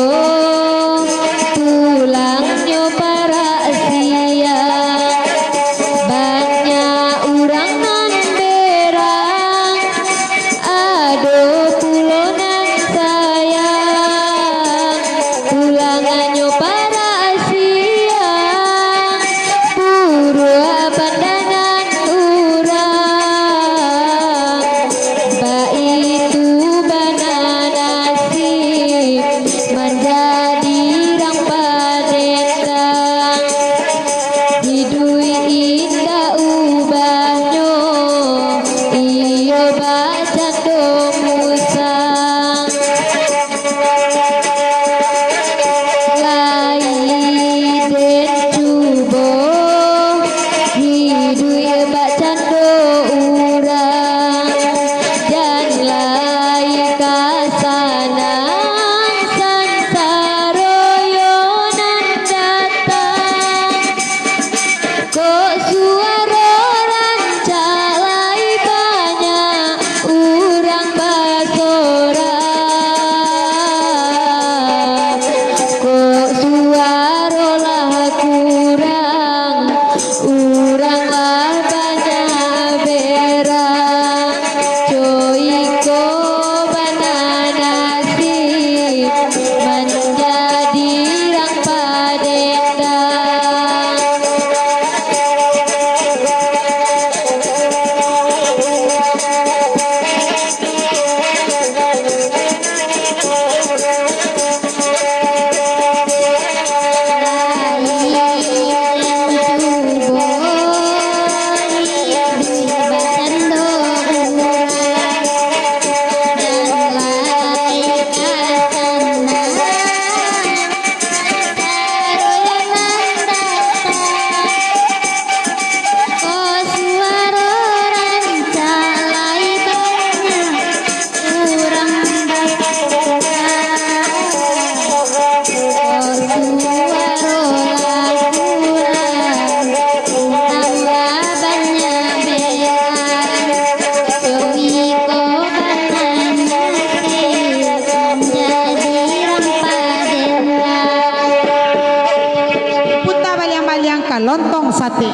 lontong sate.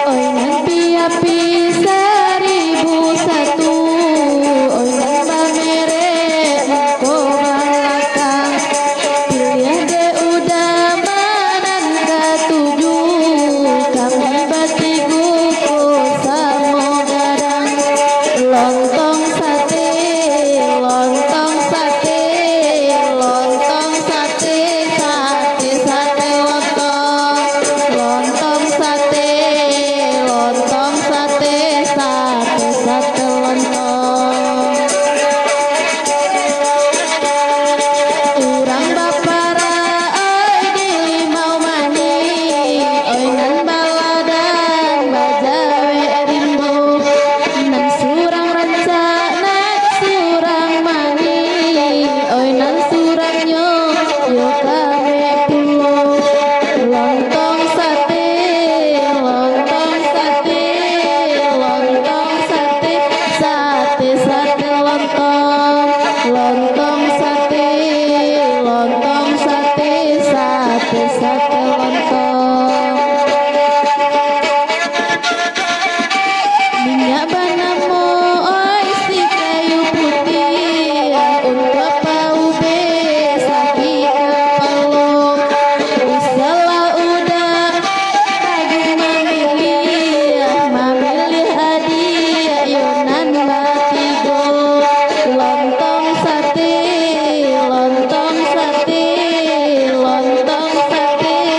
Oi nan piapi saribu satu, oi nan bamerek muko balakang, piliah dek uda ma nan katuju, kami batigo ko samo gadang. Lontong sate, lontong sate, lontong sate, sate, sate lontong. Lontong sate, lontong sate, sate, sate lontong. Urang baparak, oi, di Limau Manih, oi, nan baladang, bajawek rimbo. Nan surang rancak, nan surang manih, oi, nan surangnyo yo kawek pulo. Lontong sate, lontong sate, lontong sate, sate, sate lontong. Lontong sate, lontong sate, sate, sate lontong. Minyak banamo, oi, si kayu putiah, untuak paubek sakik kapalo. Usahlah uda ragu mamiliah, mamiliah adiak yo nan batigo. Lontong sate, lontong sate, lontong sate,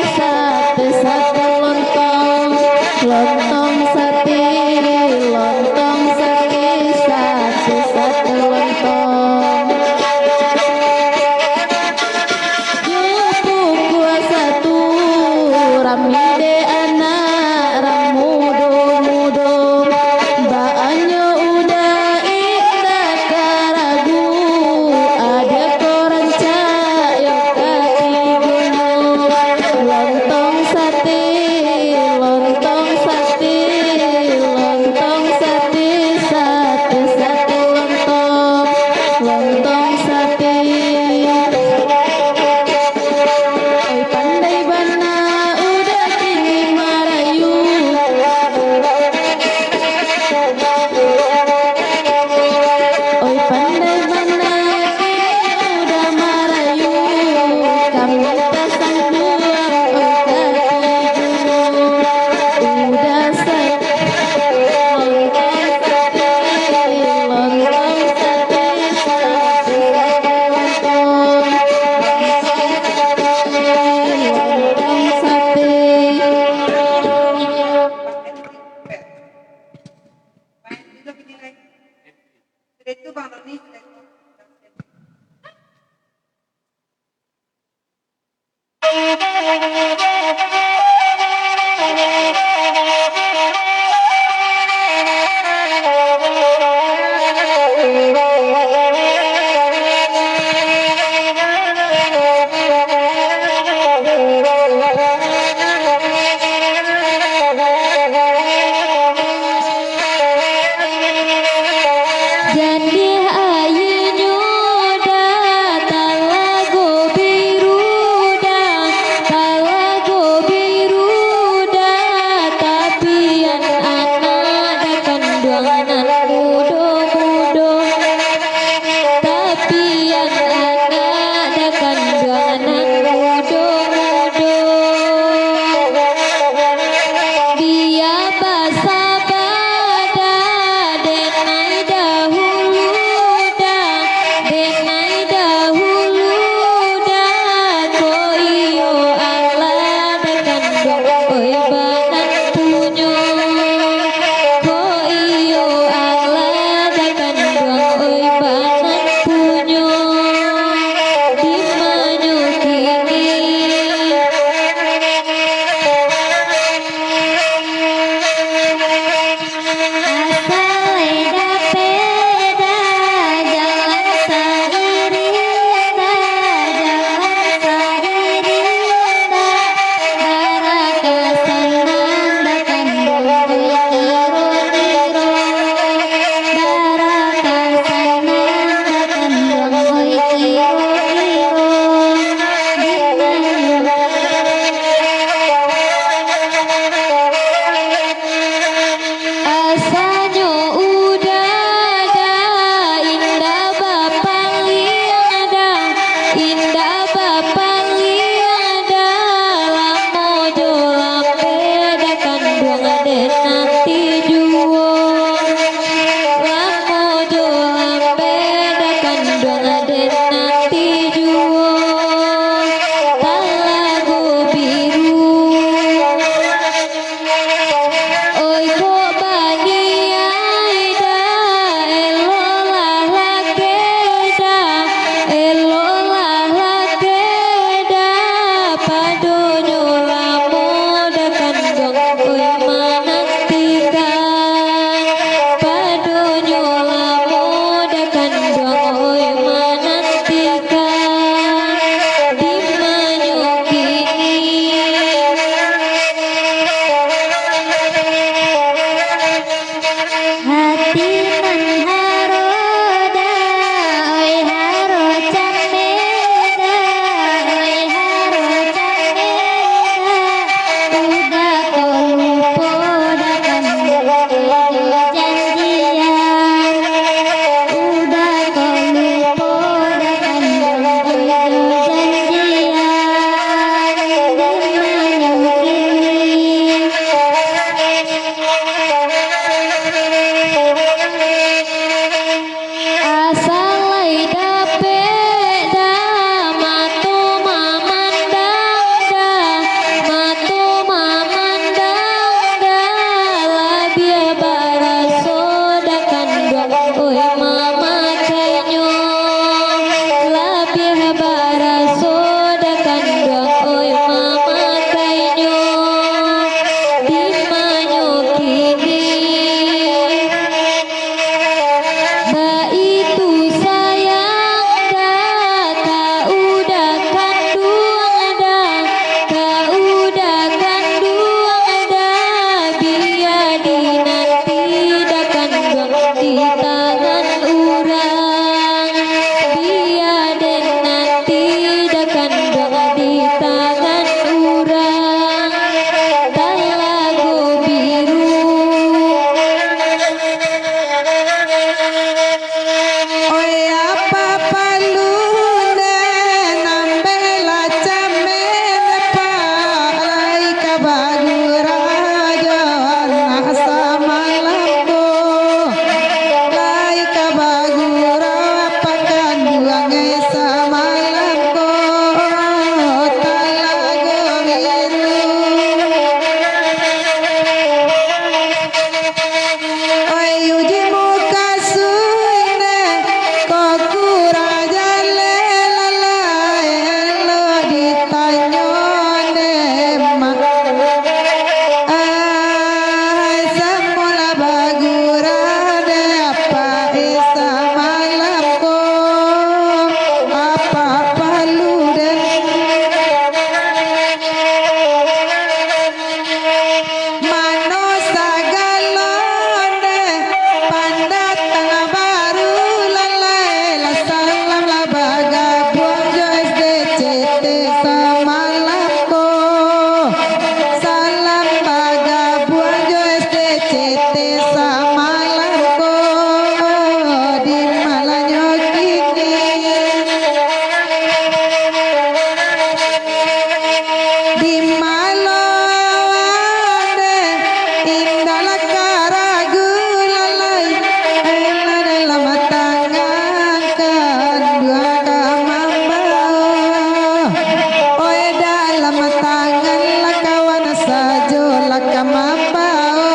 Janganlah kawan sajo lah ka mambao,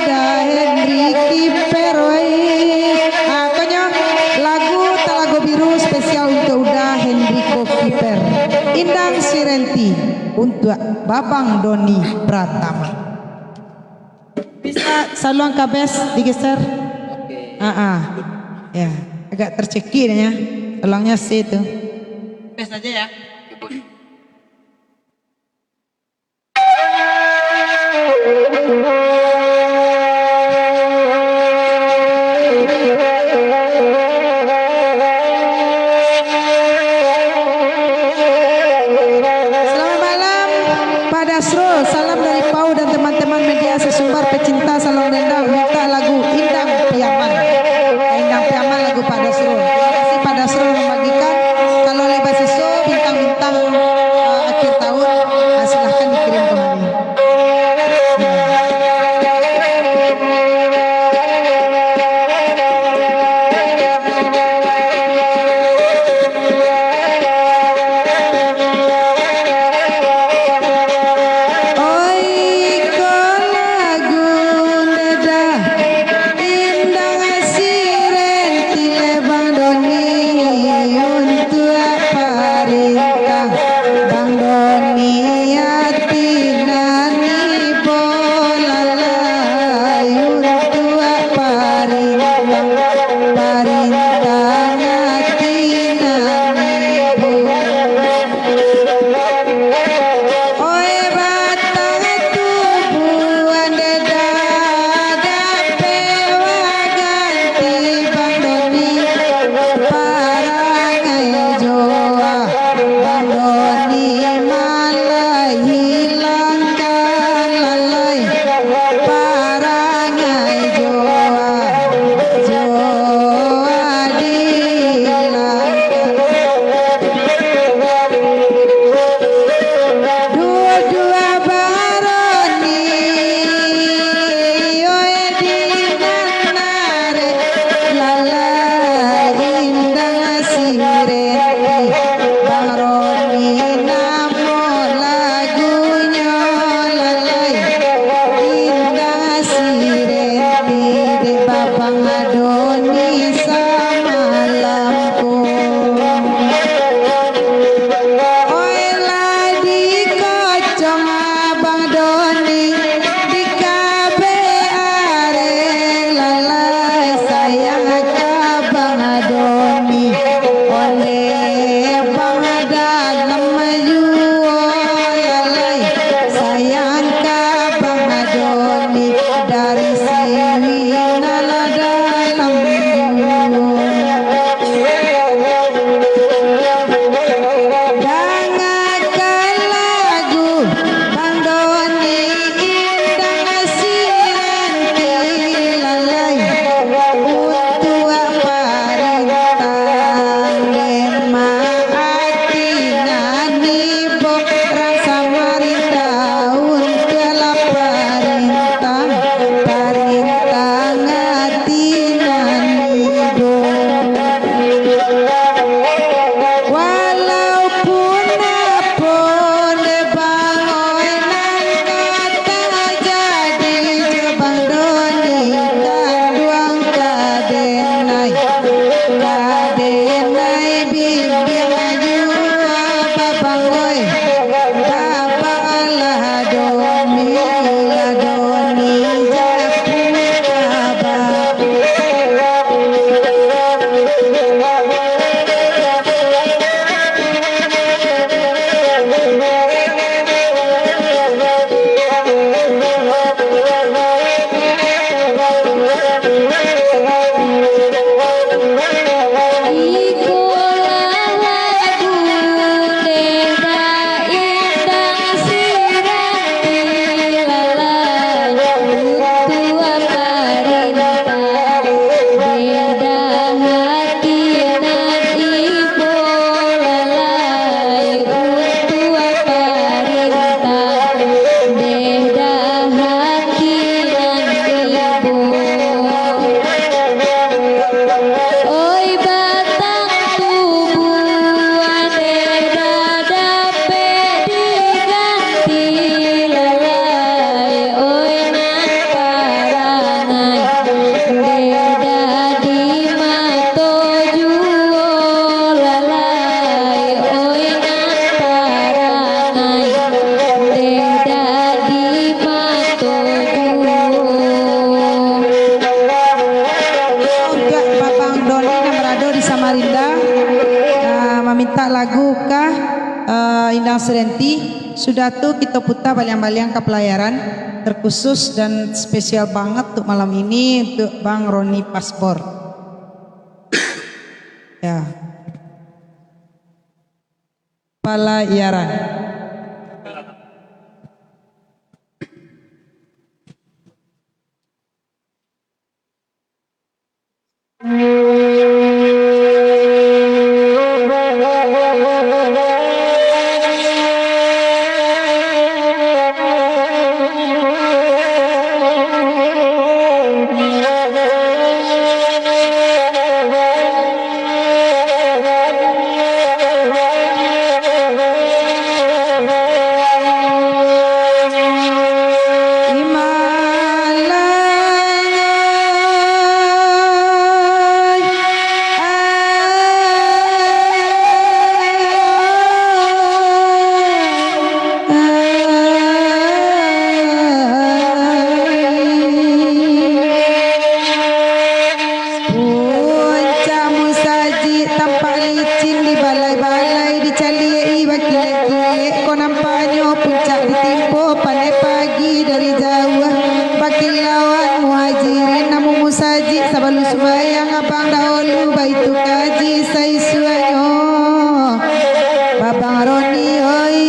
Da Henry Kiper wai. Ah, konyo lagu Talago Biru spesial untuk Uda Henry Kiper. Indang Sirenti untuk Babang Doni Pratama. Bisa saluang ka bass digeser? Oke. Ah, ah. Ya, agak tercekik ya. Saluangnya C tu. Bass aja ya. Oke, bos. Selamat malam, Pak Dasrul. Salam dari Pau dan teman-teman media sesumbar pecinta Saluang Dendang. Minta lagu Indang Piaman. Indang Piaman lagu Pak Dasrul. Terima kasih Pak Dasrul membagikan. Kalau lai basiso bintang-bintang, eh, akhir tahun, eh, silahkan dikirim kemari. Yang sedenti, sudah tu kito puta baliang-baliang ka palayaran, terkhusus dan spesial banget untuk malam ini untuk Bang Roni Pasbor. Ya. Palayaran. Puncak musajik tampak licin, dibalai-balai, dicaliak-i bakilek-kilek, ko nampanyo puncak ditimpo, pandai pagi dari jauah. Bakilauan muhajirin, namun musajik sabalun sumbayang abang dahulu, baitu kaji saisuaknyo. Babang Roni, oi.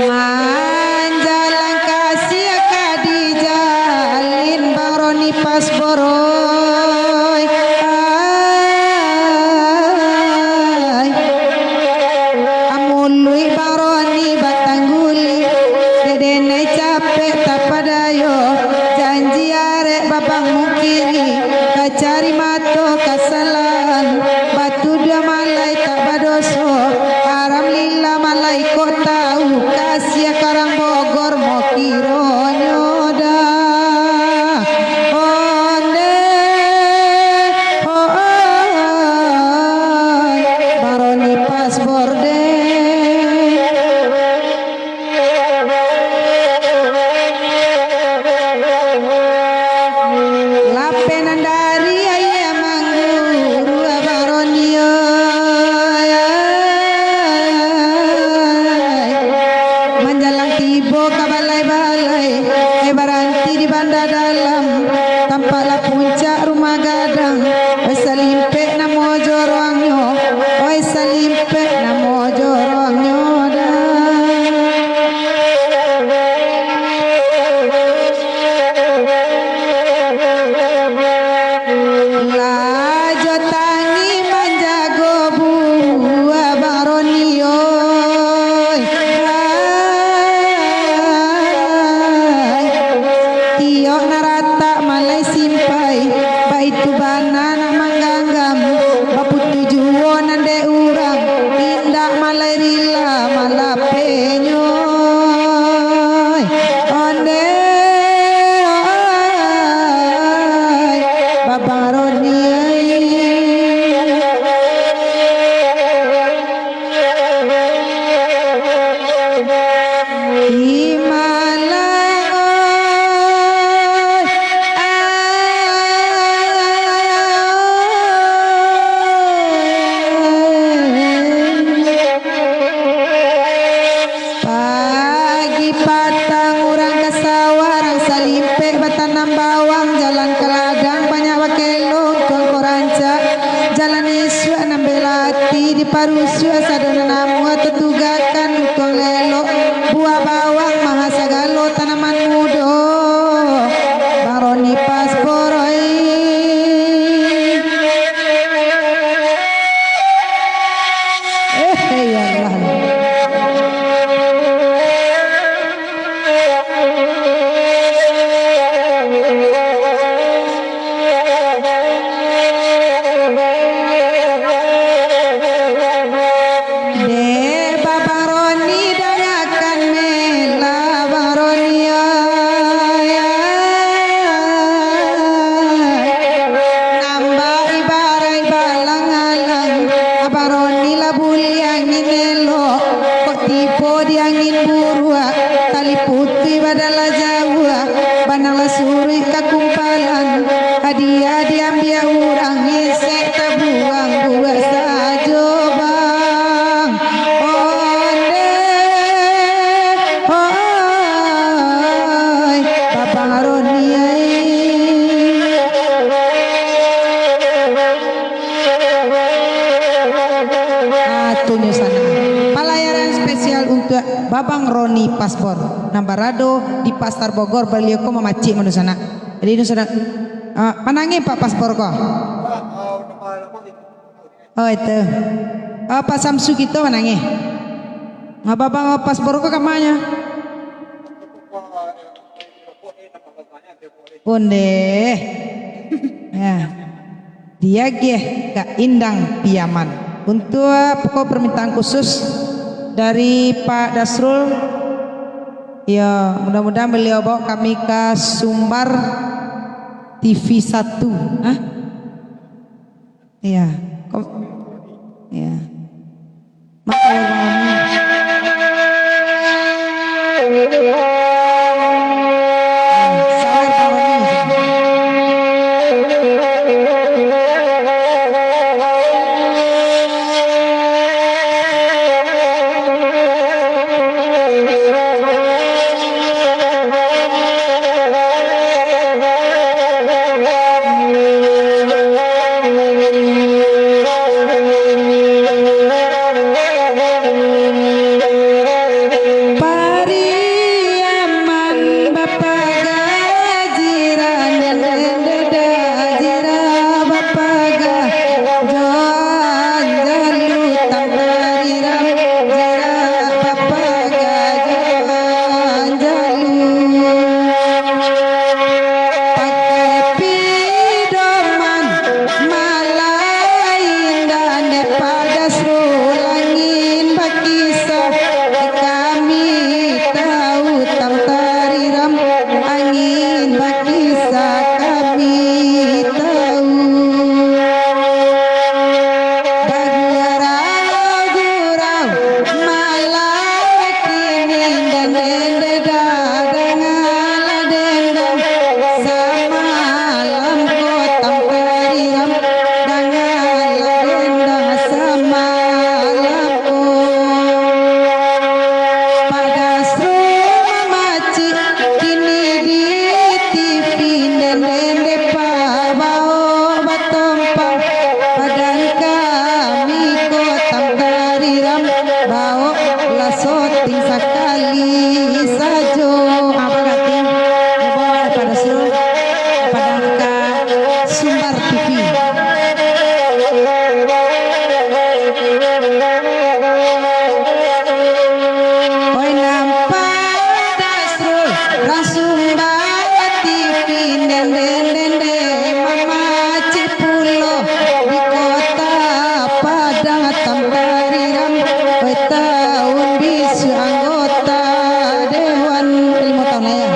Manjalang kasiah ka dijalin, Bang Roni Pasbor, oi. Ai. Amuluik Bang Roni batangguling, dek denai capek tapadayo, janji arek babang mungkiri, kacari mato kasalahan, batuduah malai tak badoso, haram lillah malai kok tahu, kasiah karang Bogor mokironyo dah. Onde, oh, oh, Bang Roni Pasbor deh. Lapeh nan dari ayie mangguru, Abang Roni, oi. Manjalang tibo ka balai-balai, eh, baranti di Banda Dalam, tampaklah puncak rumah gadang. Oi salimpek namo jorongnyo, oi salimpek namo jorongnyo dah. Lajo tangi manjago buah Bang Roni, oi. Hai. Tiok nan ratak malai simpai, baitu bana nak mangganggam. Baputuih juo nan dek urang, indak malai rila malapehnyo. Onde, oi, Babang Roni, oi. Imalang, oi, ai. Pagi patang urang ka sawah, rang salimpek batanam bawang, jalan ka ladang banyak bakelo, untuang ko rancak, jalan isuak nan belati diparusuak, sado nan namuah tatugakan, untuang elok, buah bawang maha sagalo tanaman mudo, Bang Roni Pasbor, oi. Eh, ya Allah. Dek Babang Roni, dangakan melah, Bang Roni, ai. Nambah ibaraik balang-alang. Lah buliah angin elok, kok tibo di angin buruak, tali putuih badalah jauah, banang lah suruik ka kumpalan, hadiah diambiak urang, isek tabuang buruak sajo, bang. Ondeh, oi, Babang Roni ai. Ah, tu nyo sanak. Palayaran spesial untuak Babang Roni Pasbor, nan barado di Pasar Bogor, baliau ko mamacik manu sanak. Jadi, nyo sanak, ah, manangih Pak Pasbor ko. Oh, itu. Ah, Pak Samsu kito manangih. Ngapa Babang Pasbor ko kamanyo? Ondeh. Ya. Diagiah ka Indang Piaman. Untuak pokok permintaan khusus dari Pak Dasrul. Ya, mudah-mudahan beliau bawa kami ka Sumbar T V satu. Hah? Iya. Kom-, iya. Mak, kalau mau. Sabar, Pak Roni. Pariaman bapaga, jiran dendeng dada, jiran bapaga, jo anjalu tang tariram, jiran bapaga, jo anjalu. Pakai pidoman, malai indah dek Pak Dasrul, angin bakisah, kami tahu tang tariram, angin bakisah, kami tahu. Bagurau-gurau, malam kini dendeng dada, danganlah dendang samalam ko tang tariram, danganlah dendang samalam ko. Pak Dasrul mamacik, kini di T V dendeng dek Pak baok batompang, padan kami ko tang tariram, baok lah soting sakali sajo. Apa kati? Baok Pak Dasrul, padan ka Sumbar T V. Oi, nampak Dasrul, langsung ba-T V, dendeng-dendeng mamacik pulo di Kota Padang, tang tariram, oi, taun bisuak anggota Dewan limo taun lah, yo.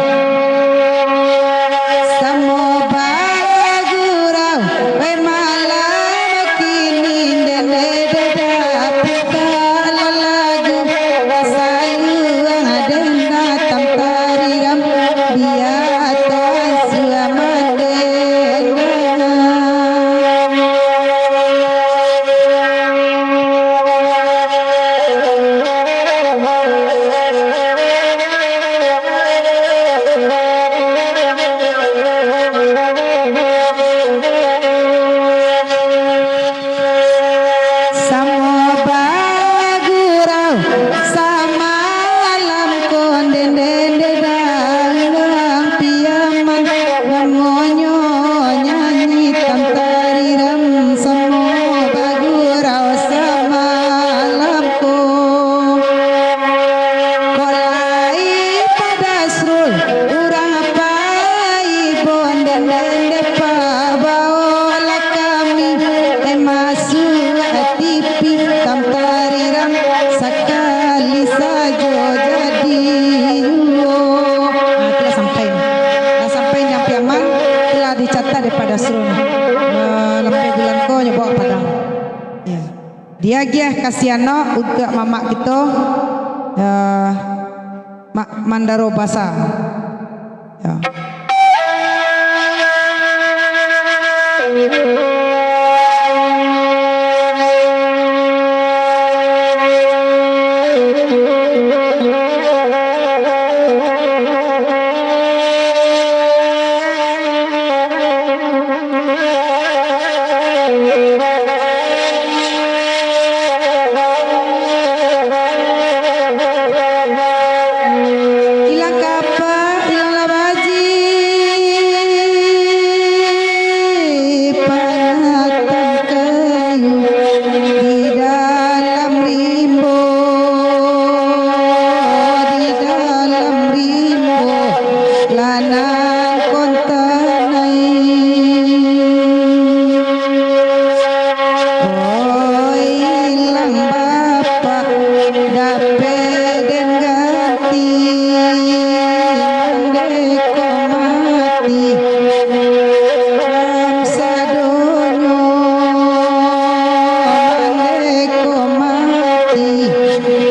Samo bagurau, oi, malam kini, dendeng dada, pita lalagu, saluang dendang tang tariram, bia tansua mandendang. Samo bagurau samalam ko, dendeng dada urang Piaman, namonyo nyanyi tang tariram, samo bagurau samalam ko. Kok lai Pak Dasrul, urang pai bonden-den depa, baolah kami, eh, masuak T V, tang tariram sakali sajo jadi juo. Ah, tu lah sampai. Lah sampai nyo Piaman, tu lah dicatat dek Pak Dasrul. Ah, lampeh bulan ko nyo bao ka Padang. Ya. Diagiah ka Sianok untuak mamak kito, eh, Mak Mandaro Basa. Ya. Ilang kapak, ilang lah baji, panatang kayu di dalam rimbo, di dalam rimbo, lanang kontanai. Oi, ilang bapak, dapek den ganti, mandeko mati karam sadonyo, mandeko mati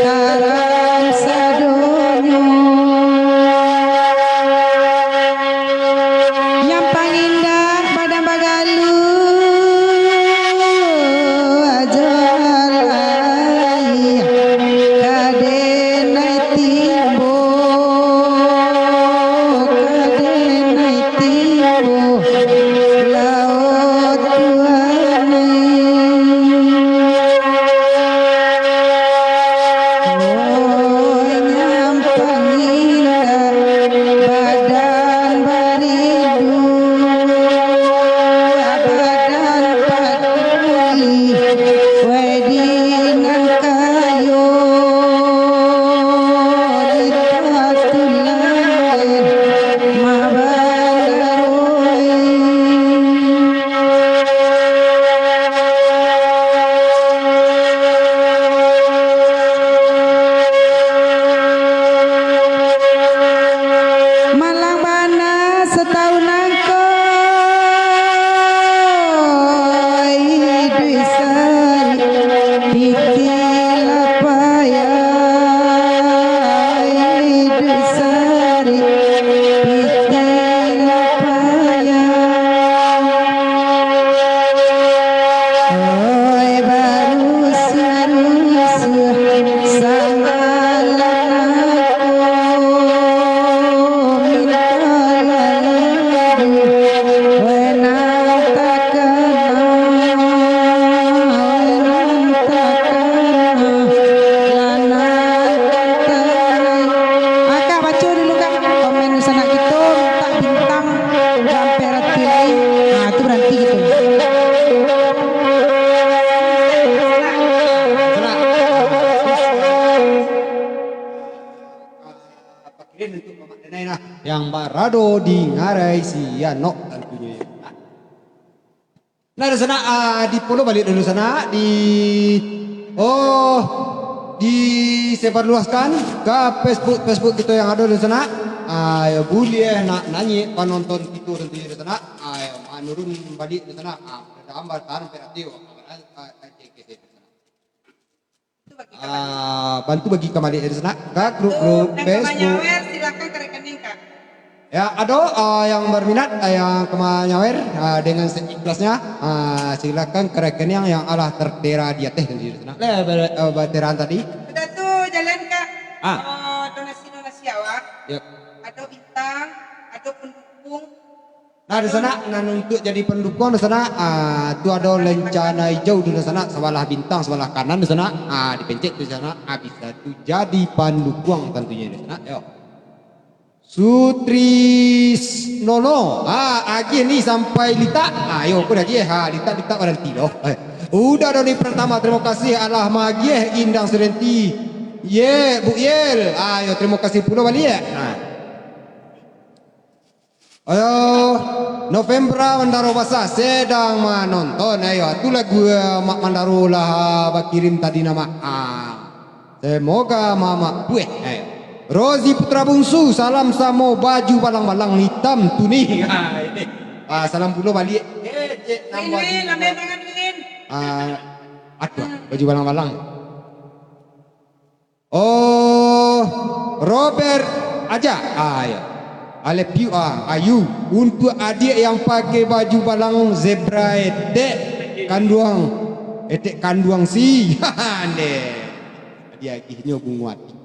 karam sadonyo. Nyampang indak badan bagaluh, ajo alai, ka den nai timbo, ka den nai timbo, laok Tuhan ai. Oh, nyampang indak badan barindu, badan patuli, wedi nan kayo, di tatulan mabalaroi. Malang bana satahun nangko, iduik sarik pitih lah payah, iduik sarik pitih lah payah. Oi, barusuah-rusuah samalam nangko, minta laladu, wenang takana, wenang takana, lanang takana. Akak baco dulu, Kak, komen sanak kito, mintak bintang, sampai rati lai. Nah, tu baranti gitu. Yang barado di ngarai Sianok tantunyo. Nah, dunsanak, ah, dipolo baliak dulu sanak, di, oh, disebarluaskan ka Facebook, Facebook kito yang ado dunsanak. Ah, yo, buliah nak nanyek panonton kito tantunyo dunsanak. Ah, yo, manurun baliak dunsanak. Ah, ado gambar tahan peratio. Ah, ah, cek ke sini. Ah, bantu bagi kambali dari sanak ka grup-grup Facebook. Nyawer, silakan ke rekening, Kak. Ya, ado, ah, yang berminat, ah, yang ka manyawer, ah, dengan seikhlasnya, ah, silakan ke rekening yang alah tertera di ateh tadi, sanak. Lah, ber-, eh, berteraan tadi. Sudah tu, jalan, Kak. Ah. Oh, donasi-donasi awak. Yap. Ado bintang, ado pendukung. Nah, dunsanak, nan untuak jadi pandukuang dunsanak, ah, tu ado lencana ijau tu dunsanak, sabalah bintang, sabalah kanan dunsanak, ah, dipencet tu dunsanak, ah, bisa tu jadi pandukuang tantunyo dunsanak, yo. Sutrisnono, ah, agiah ni sampai litak, ah, yo, ko diagiah, ha, litak-litak baranti doh. Eh, Uda Doni Pratama, tarimo kasih alah maagiah Indang Surenti. Ye, Bu Yel, ah, yo, tarimo kasih pulo baliak. Nah. Ayo, Novembra Mandaro Basah sedang manonton. Ayo, tu lagu, eh, Mak Mandaro lah bakirim tadi namo. Ah, semoga Mamak pueh. Ayo. Rozi Putra Bungsu, salam samo baju balang-balang hitam tu ni. Ah, ini. Ah, salam pulo baliak. Eh, cek, nambah Win, Win, lambek tangan, Win. Ah, Aduh, baju balang-balang. Oh, Robert aja. Ah, ya. Alepiu, ah, Ayu. Untuk adiak yang pakai baju balang zebra etek kanduang, etek kanduang si. Nde. Diagihnyo bungo ati.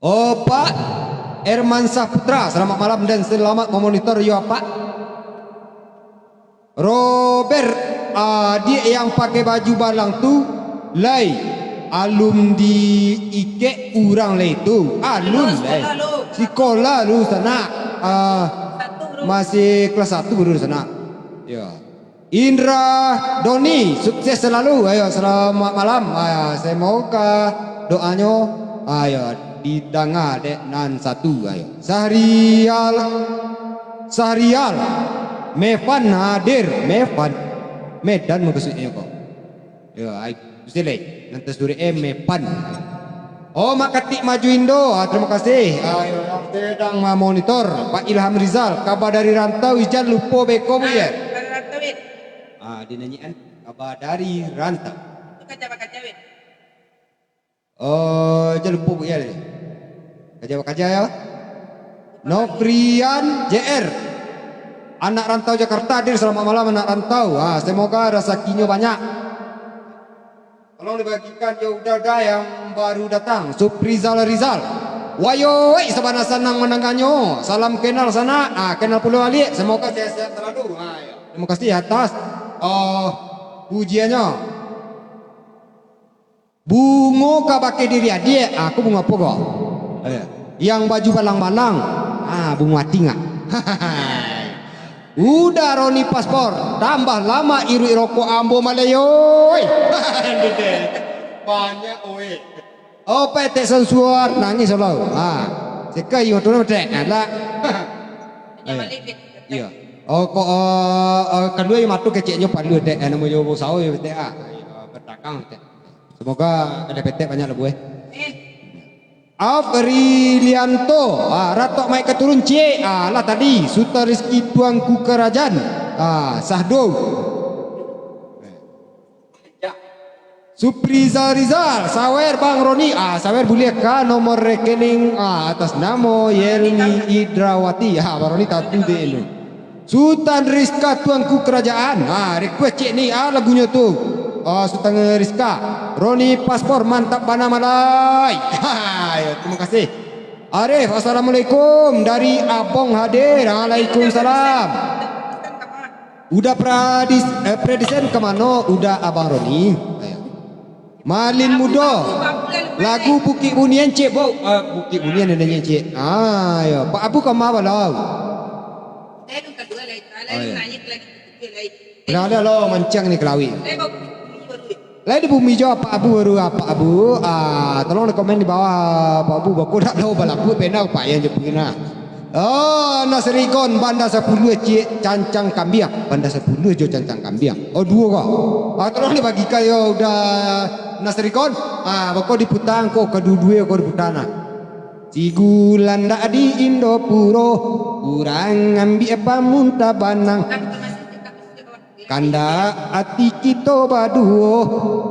Oh, Pak Herman Saputra, selamat malam dan selamat memonitor yo, Pak. Robert, ah, dia yang pakai baju balang tu, lai, alun diikek urang lai tu. Alun, lai. Sikola lu sanak. Ah, masih kelas satu baru sanak. Ya. Indra Doni, sukses selalu. Ayo, selamat malam. Ah, semoga doanyo, ayo, didanga dek nan satu. Ayo. Sahrial, Sahrial, Mevan hadir. Mevan, Medan maksudnyo ko. Yo, ai, mesti lai. Nan tasurik e Mevan. Oh, Mak Katik Maju Indo. Ah, terima kasih. Ah, yo, yang sedang mamonitor. Pak Ilham Rizal, kabar dari rantau, ijan lupo beko, Bu, ya? Ah, dinanyian kabar dari rantau. Oh, ijan lupo, Bu, ya. Kaja-kaja, ya. Nofrian J R. Anak rantau Jakarta hadir, selamat malam, anak rantau. Ah, semoga rasakinyo banyak. Tolong dibagikan jo uda-uda yang baru datang. Suprizal Rizal. Wayoi, sabana sanang mandanganyo. Salam kenal sanak. Ah, kenal pulo baliak. Semoga sehat-sehat selalu. Ah, ya. Terima kasih atas, oh, pujiannya. Bungo ka bakeh diri adiak. Ah, aku bungo apo ko? Eh, yang baju balang-balang. Ah, bungo ati ngak. Uda Roni paspor, tambah lamo iruik rokok ambo maleyoi. Banyak, oi. Oh, Petek Sansuar, nangih solo. Ha. Sekai iyo tu, Petek. Alah. Iyo. Oh, kok, eh, eh, kaduo iyo mato keceknyo palu, Tek. Eh, namonyo usaho iyo, Petek, ah. Iyo, berdagang, Tek. Semoga kada Petek banyak lah, Bu, eh. Afrilianto, ah, ratok mai ka turun, ciek. Ah, lah tadi, Sultan Rizky Tuanku Karajan. Ah, sahdo. Suprizal Rizal, sawer Bang Roni. Ah, sawer buliah ka nomor rekening, ah, atas namo Yelmi Idrawati. Ah, Bang Roni tatu dek anu. Sultan Rizka Tuanku Kerajaan. Ah, request ciek ni, ah, lagunyo tu. Ah, Sultan Rizka. Roni Paspor mantap bana malai. Ha, yo, terima kasih. Arif, assalamualaikum. Dari Abong hadir. Waalaikumsalam. Uda Pradis-, eh, Predisen ka mano? Uda Abang Roni. Ayo. Malin Mudo. Lagu Bukik Bunian, ciek, Buk. Ah, Bukik Bunian adanyo, ciek. Ah, yo. Pak Abu ka ma balau? Ayo. Lah, lah, lo mancang ni ka lauik. Lai di bumi jo Apak Abu baru, Apak Abu, ah, tolong di komen di bawah, Apak Abu, bako dak lo balabuah pena, Pak, yang je pina. Oh, Nasrigon, Banda Sapuluah, ciek, cancang kambiang. Banda Sapuluah jo cancang kambiang. Oh, duo ko. Ah, tolong dibagikan yo uda Nasrigon. Ah, bako diputang ko, kaduo-duo ko diputang nah. Sigulan dak di Indopuro, urang ambiak pamuntah banang. Kandak ati kito baduo,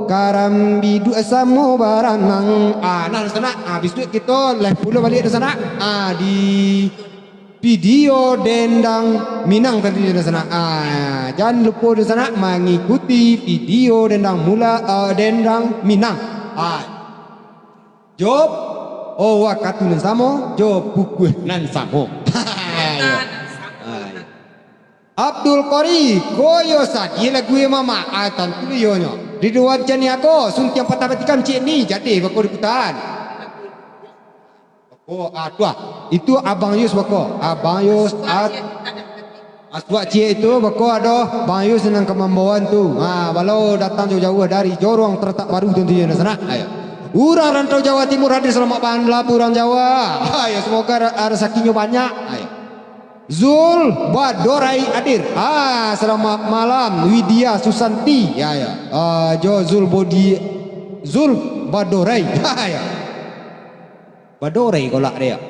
karambi duo samo baranang. Ah, nah, dunsanak. Ah, bisuak kito live pulo baliak, dunsanak. Ah, di video Dendang Minang tadi, dunsanak. Ah, jan lupo, dunsanak, mangikuti video Dendang Mula, ah, Dendang Minang. Ah. Jo, oh, wakatu nan samo, jo pukua nan samo. Abdul Qori, koyo sadih lagu e mamak, ah, tantu iyo nyo. Ridwan Caniago, suntiang patah batikam ciek ni, jadi bako diputaan. Bako, ah, tu ah. Itu Abang Yus bako. Abang Yus, ah, Aswak ciek itu, bako ado Bang Yus nan ka mambawaan tu. Ha, baliau datang jauah-jauah dari Jorong Terletak Baru tu, tu, dunsanak. Ayo. Urang rantau Jawa Timur hadir, selamat malam urang Jawa. Ayo, semoga ra-, rasakinyo banyak. Ayo. Zul Badorai hadir. Ah, selamat malam Widya Susanti. Ya, ya. Ah, jo Zul Bodi-, Zul Badorai. Ya. Badorai kolak dia.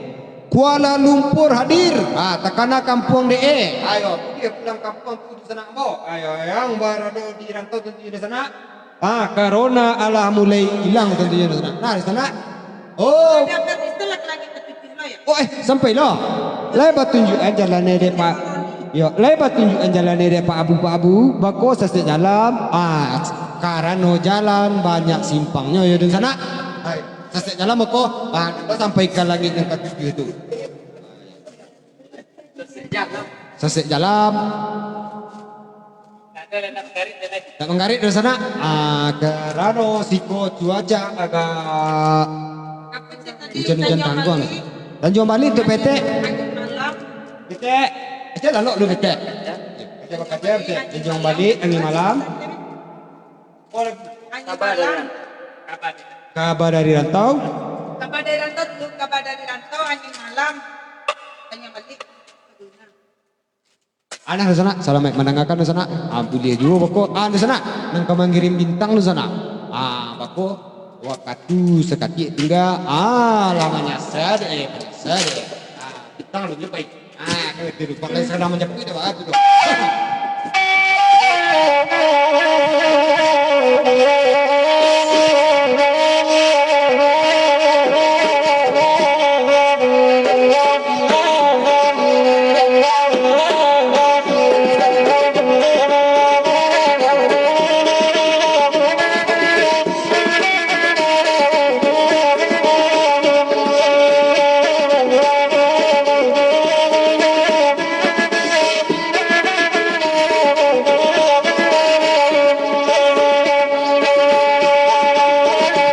Kuala Lumpur hadir. Ah, takana kampuang dek e. Ayo, dia pulang kampuang tu di sana, ambo. Ayo, yang barado di rantau tentu di sana. Ah, karona alah mulai ilang tentunyo di sana. Nah, di sana. Oh. Ada apa itu laki-laki terpikir lo ya? Oh, eh, sampai lo. Lai batunjukan jalan dek Pak. Yo, lai batunjukan jalan dek Pak Abu, Pak Abu. Bako sasek jalan. Ah, karano jalan banyak simpangnyo yo di sana. Hai. Sasek jalan bako, ah, sampai ka langik nan katujuah tu. Sasek jalan. Nak manggarik dari sana. Ah, karano siko cuaca agak hujan-hujan tangguang. Tanjuang Balik tu, Petek. Petek. Petek, lalok dulu, Petek. Petek bakaja, Petek. Tanjuang Balik, angin malam. Angin malam. Kaba dari rantau. Kaba dari rantau dulu, kaba dari rantau, angin malam. Tanjuang Balik. Anak di sana, salamaik mandangakan di sana. Ah, buliah juo bako. Ah, di sana, nan ka mangirim bintang di sana. Ah, bako. Wakatu sakatiak tingga. Ah, lah manyasa dek, manyasa dek. Ah, bintang dulu baik. Ah, kalau itu, pakai salah manjapuik dah, bagus tu.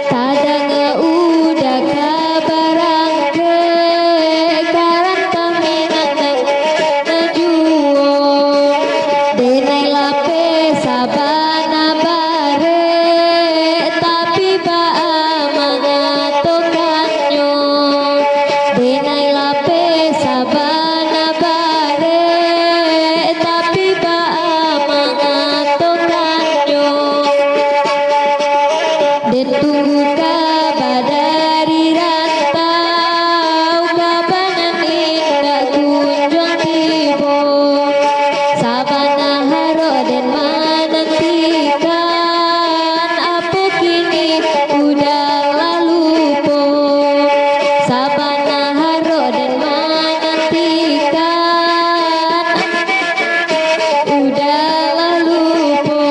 Tadanga uda ka barangkek, ka rantau Minangkabau juo. Denai lapeh sabana barek, tapi baa mangatokannyo? Denai lapeh sabana barek, tapi baa mangatokannyo? Den tunggu kaba dari rantau, kaba nan indak kunjuang tibo. Sabana harok den manantikan, apo kini uda lah lupo. Sabana harok den manantikan, uda lah lupo.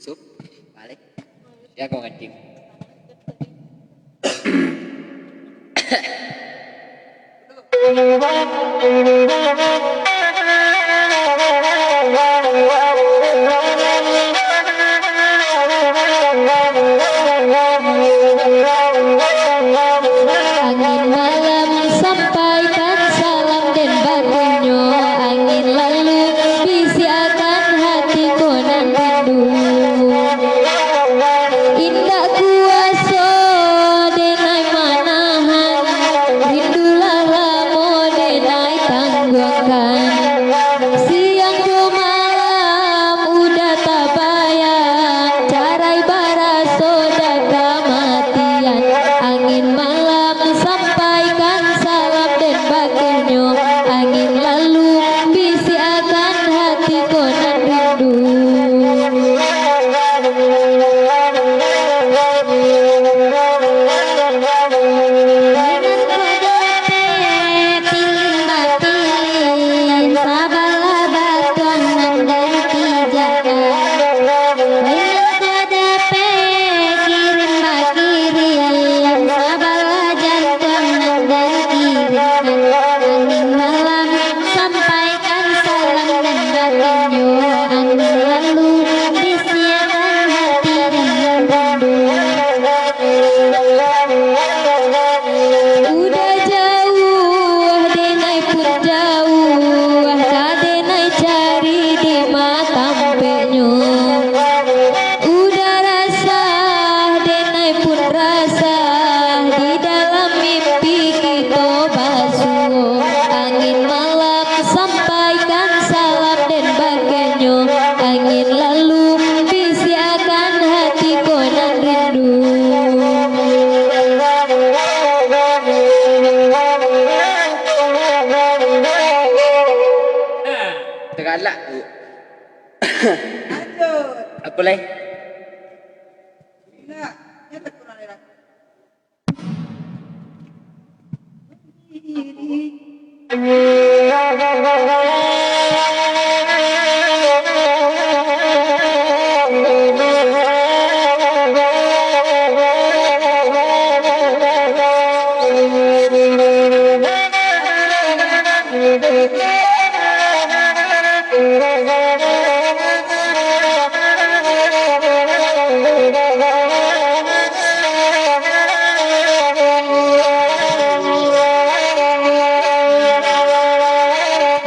Yusuf, balik. Siapa ngancing? Angin malam sampaikan salam den bakonyo, angin lalu bisiakan hati ko nan rindu. Indak kuaso denai manahan, rindu lah lamo denai tangguangkan. Siang jo malam udah tabayang, carai baraso dah kamatian. Angin malam sampaikan salam den bakonyo, angin lalu bisiakan hati ko nan rindu. Nan ko dapek pilin bapilin, sabalah batuang nan den pijakan. Nan ko dapek kirin bakirin, sabalah jantuang nan den kirinkan. Angin malam sampaikan salam den bakonyo, angin lalu bisiakan hati den nan rindu. Udah jauah denai pun jauah, ka denai cari di ma tampeknyo. Udah rasah denai pun rasah, di dalam mimpi kito basuo. Angin malam sampaikan salam den bakonyo, angin lalu bisiakan hati ko nan rindu. Tagalak tu. Lanjut. Apa lai? Indak, nyo takurang dari aku.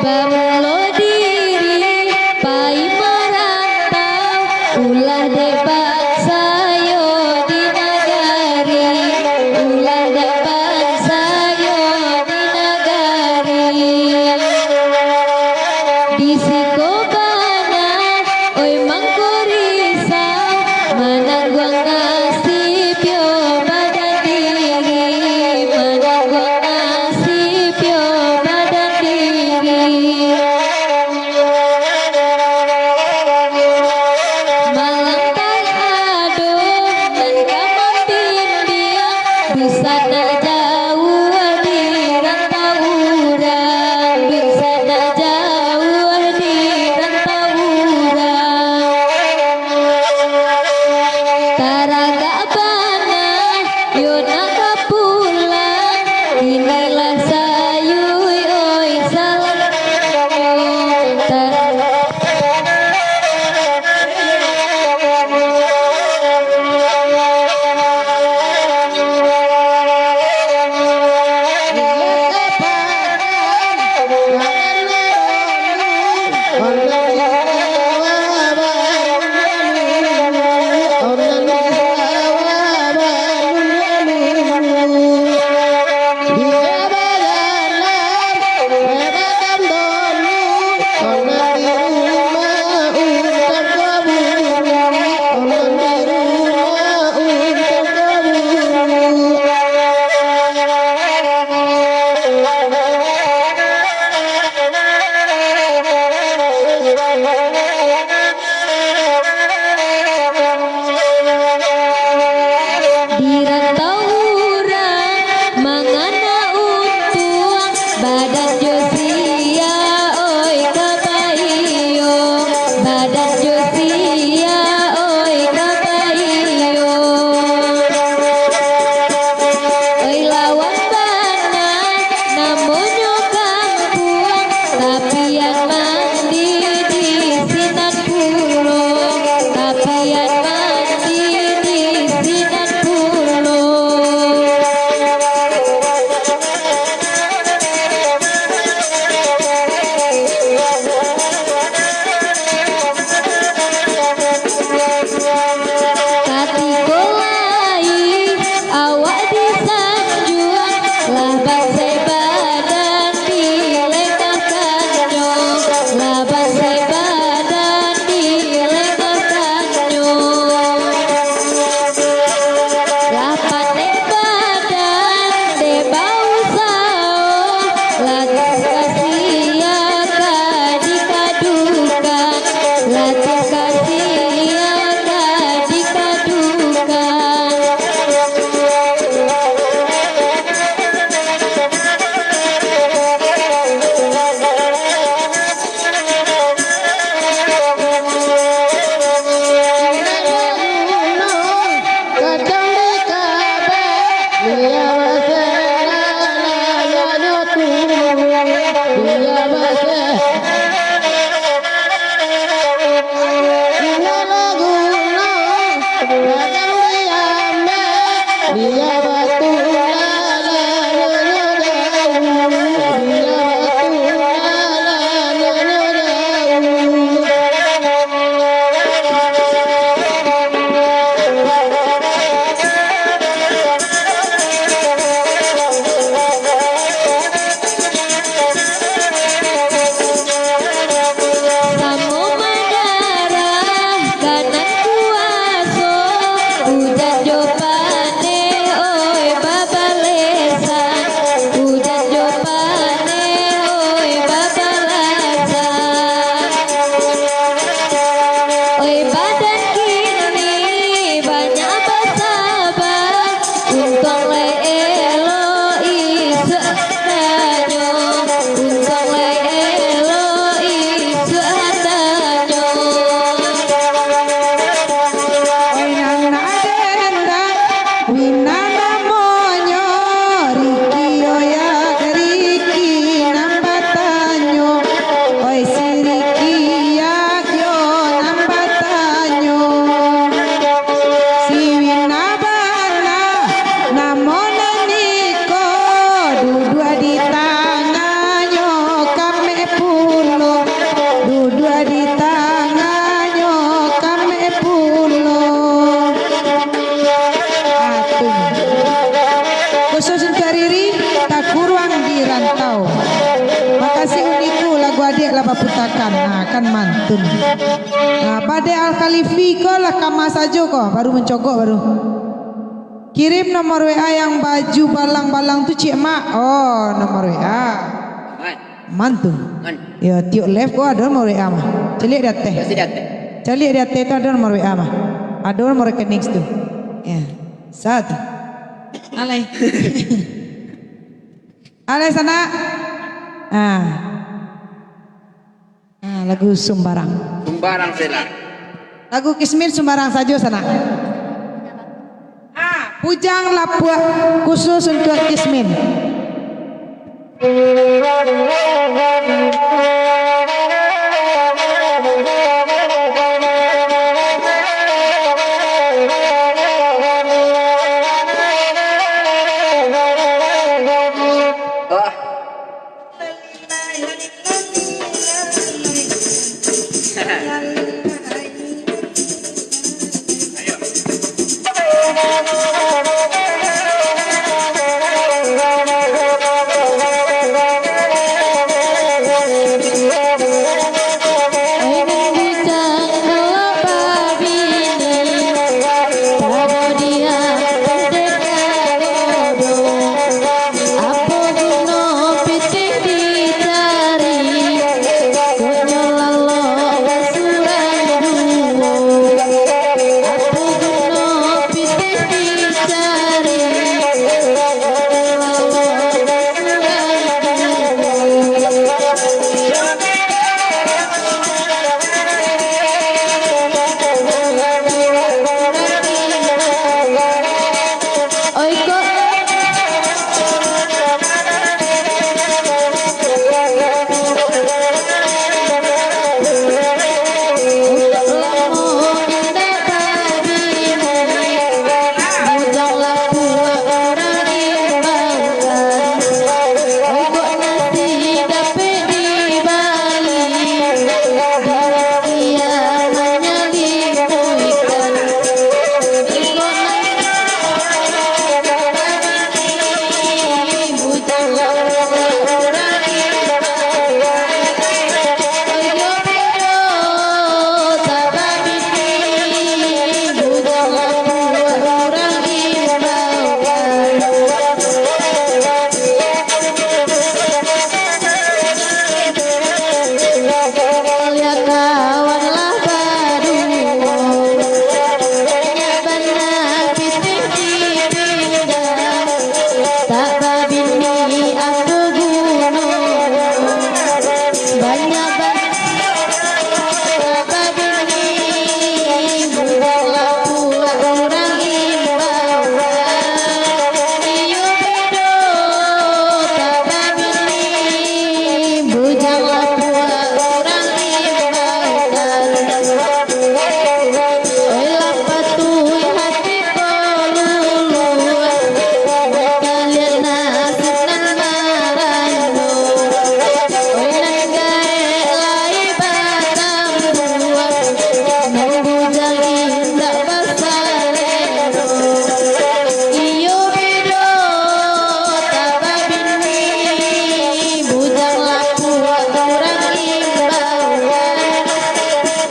Bamulo Kan, ah, kan mantun. Ah, Bade Al Khalifi ko lah kama sajo ko, baru mancogok baru. Kirim nomor W A yang baju balang-balang tu, ciek, Mak. Oh, nomor W A. Aman. Aman tu. Aman. Yo, tiok live ko ado nomor W A mah. Caliak di ateh. Pasti di ateh. Caliak di ateh tu ado nomor W A mah. Ado nomor rekening tu. Ya. Satu. Alai. Alai sanak. Ah. Ah, lagu Sumbarang. Sumbarang sela. Lagu Kismin Sumbarang sajo sanak. Ah, Bujang Lapuak khusus untuak Kismin. Apo guno pitih dicari, kok nyo lalok basurang duo? Apo guno pitih dicari, kok nyo lalok basurang duo? Banyak ba-, babini, budak lapuak urang imbau. Iyo bedo, babini, bujang lapuak urang imbau. Oi, lah patuih hati.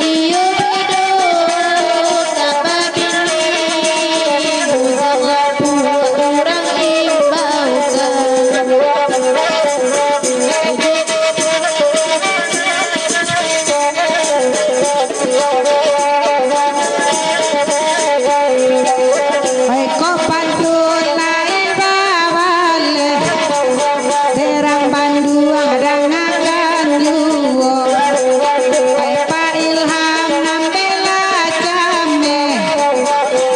Iyo bedo, tapa bini, budak lapuak urang imbaukan. Baik, ko pantun lai babaleh. Terang banduang dangakan juo. Pai Pak Ilham nambela cameh.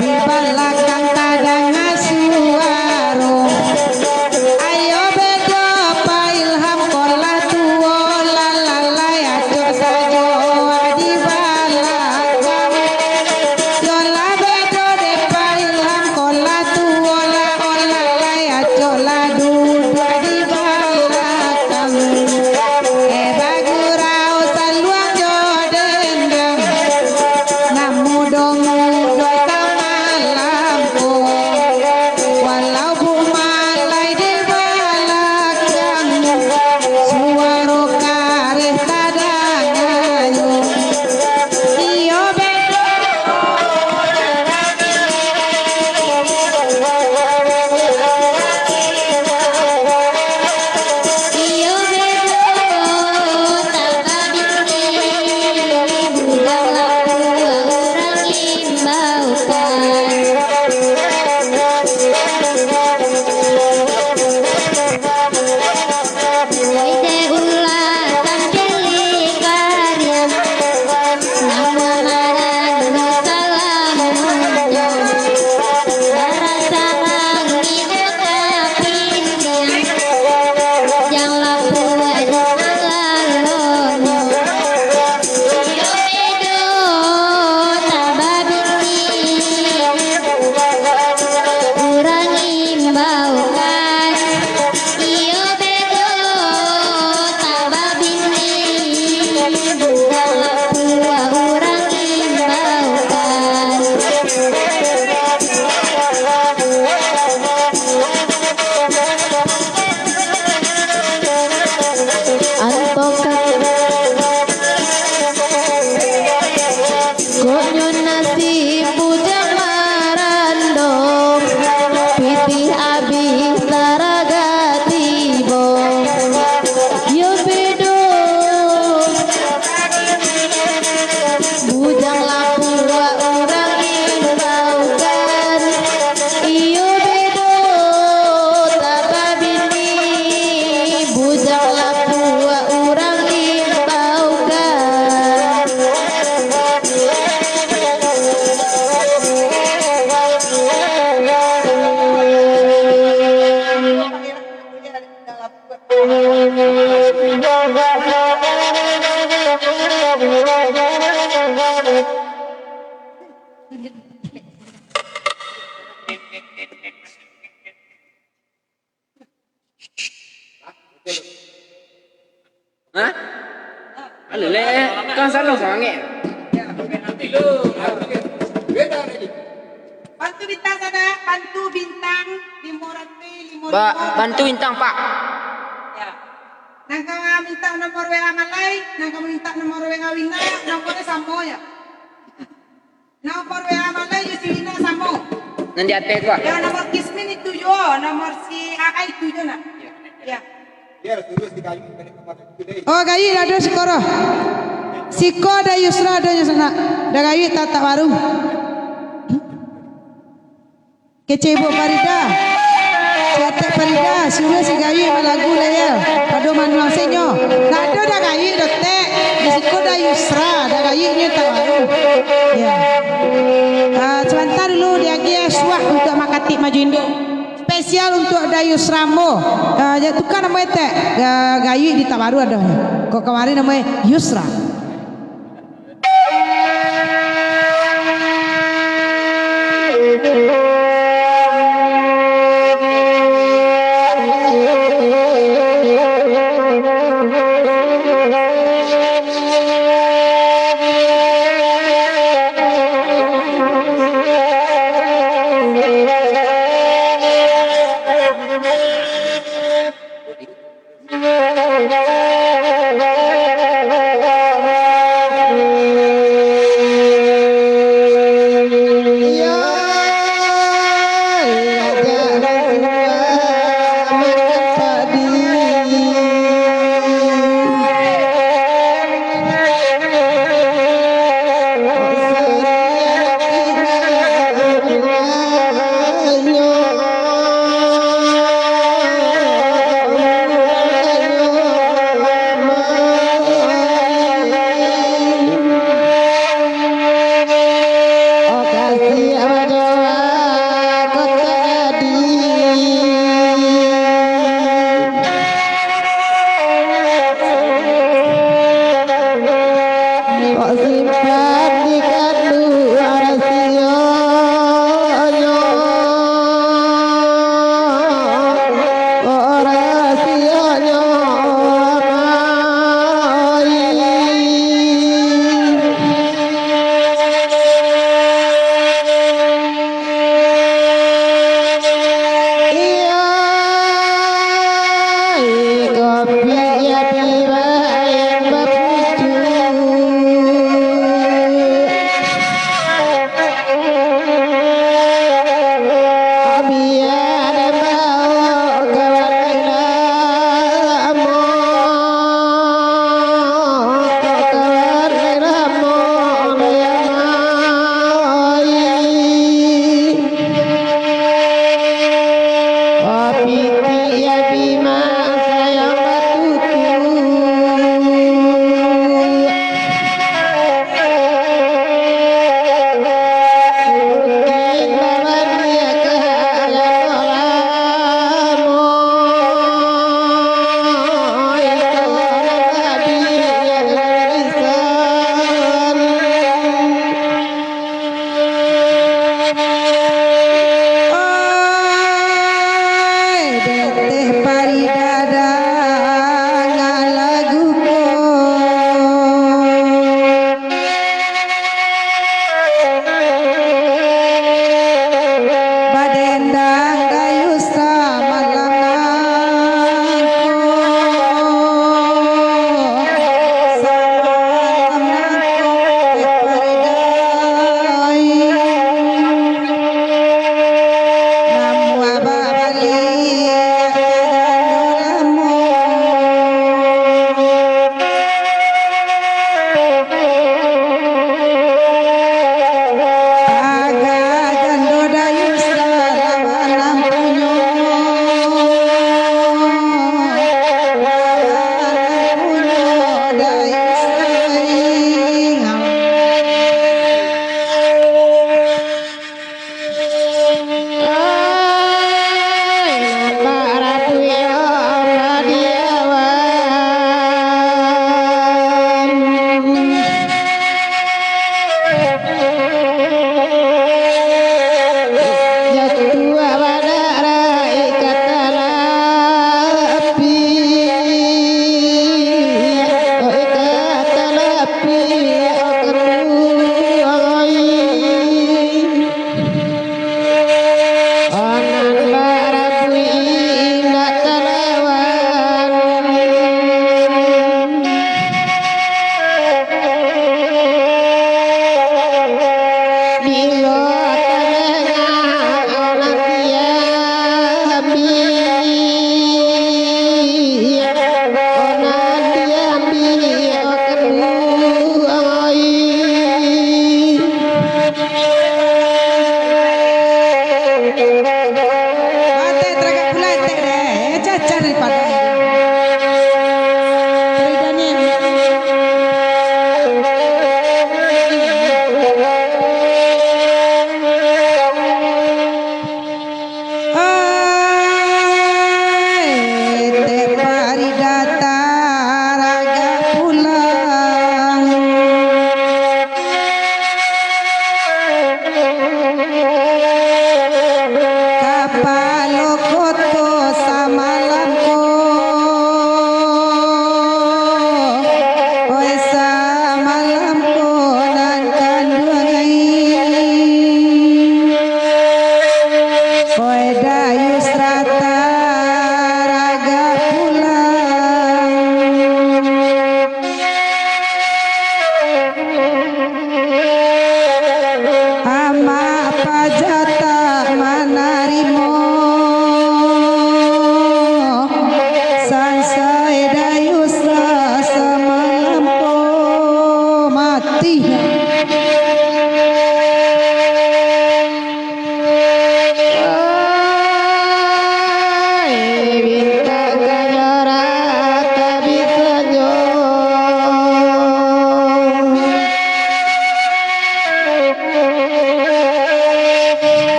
Di balakang tadanga suaro. Ayo bedo Pak Ilham ko lah tuo, lah lalai acok sajo awak di bala. Hah? Alah, leh, kan salah sangek. Bantu bintang sanak, bantu bintang limo ratuih limo. Ba-, bantu bintang, Pak. Ya. Nan ka mintak nomor W A Malai, nan ka mintak nomor W A Wina, nomornyo samo ya. Nomor W A Malai jo si Wina samo. Nan di ateh tu, ah. Yo, nomor Kismin itu juo, nomor si Aai itu juo, nak. Ya. Oh, gayuik lah, ado siko roh. Siko Da Yusra, Da Yusra. Da gayuik tatak baru. Kecek Ibu Farida. Siatek Farida, suruah si gayuik malagu lah ya. Pado manuang senyo. Nak ado Da gayuik do, Tek. Di siko Da Yusra, Da gayuiknyo tabaru. Ya. Ah, sabanta dulu diagiah suah untuak makatik maju induak. Spesial untuak Da Yusra ambo. Ah, ja-, tuka namo etek. Ga-, gayuik di tabaru ado. Kok kamarin namo Yusra.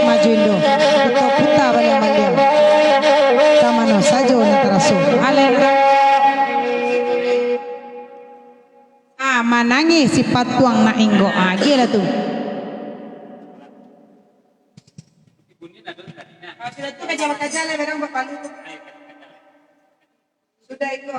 Maju Indo, puta-puta baliang-baliang. Ka mano sajo nan taraso. Alek. Ah, manangih si patuang nak inggok. Ah, agiah lah tu. Ah, sudah tu kaja-kaja lah, barang bapalu tu. Sudah iko.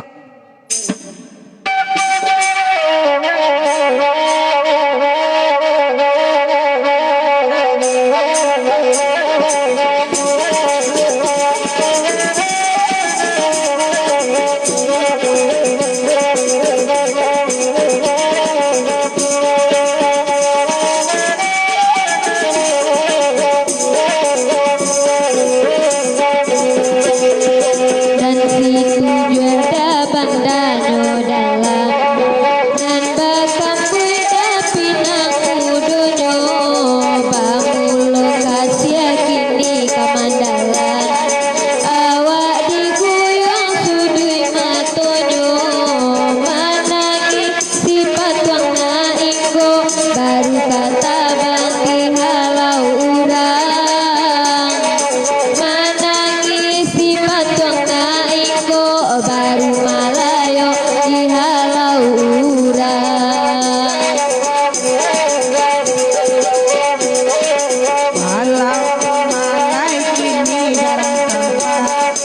Nan situ juo da bandanyo dalam, nan bakambuik da pinang mudonyo, bamulo kasiah kini ka mandalam. Awak diguyuang suduik matonyo, manangih si patuang nak inggok, baru ka tabang dihalau urang. Manangih si patuang nak inggok, baru malayo dihalau urang. Malam malai kini jarang tampak.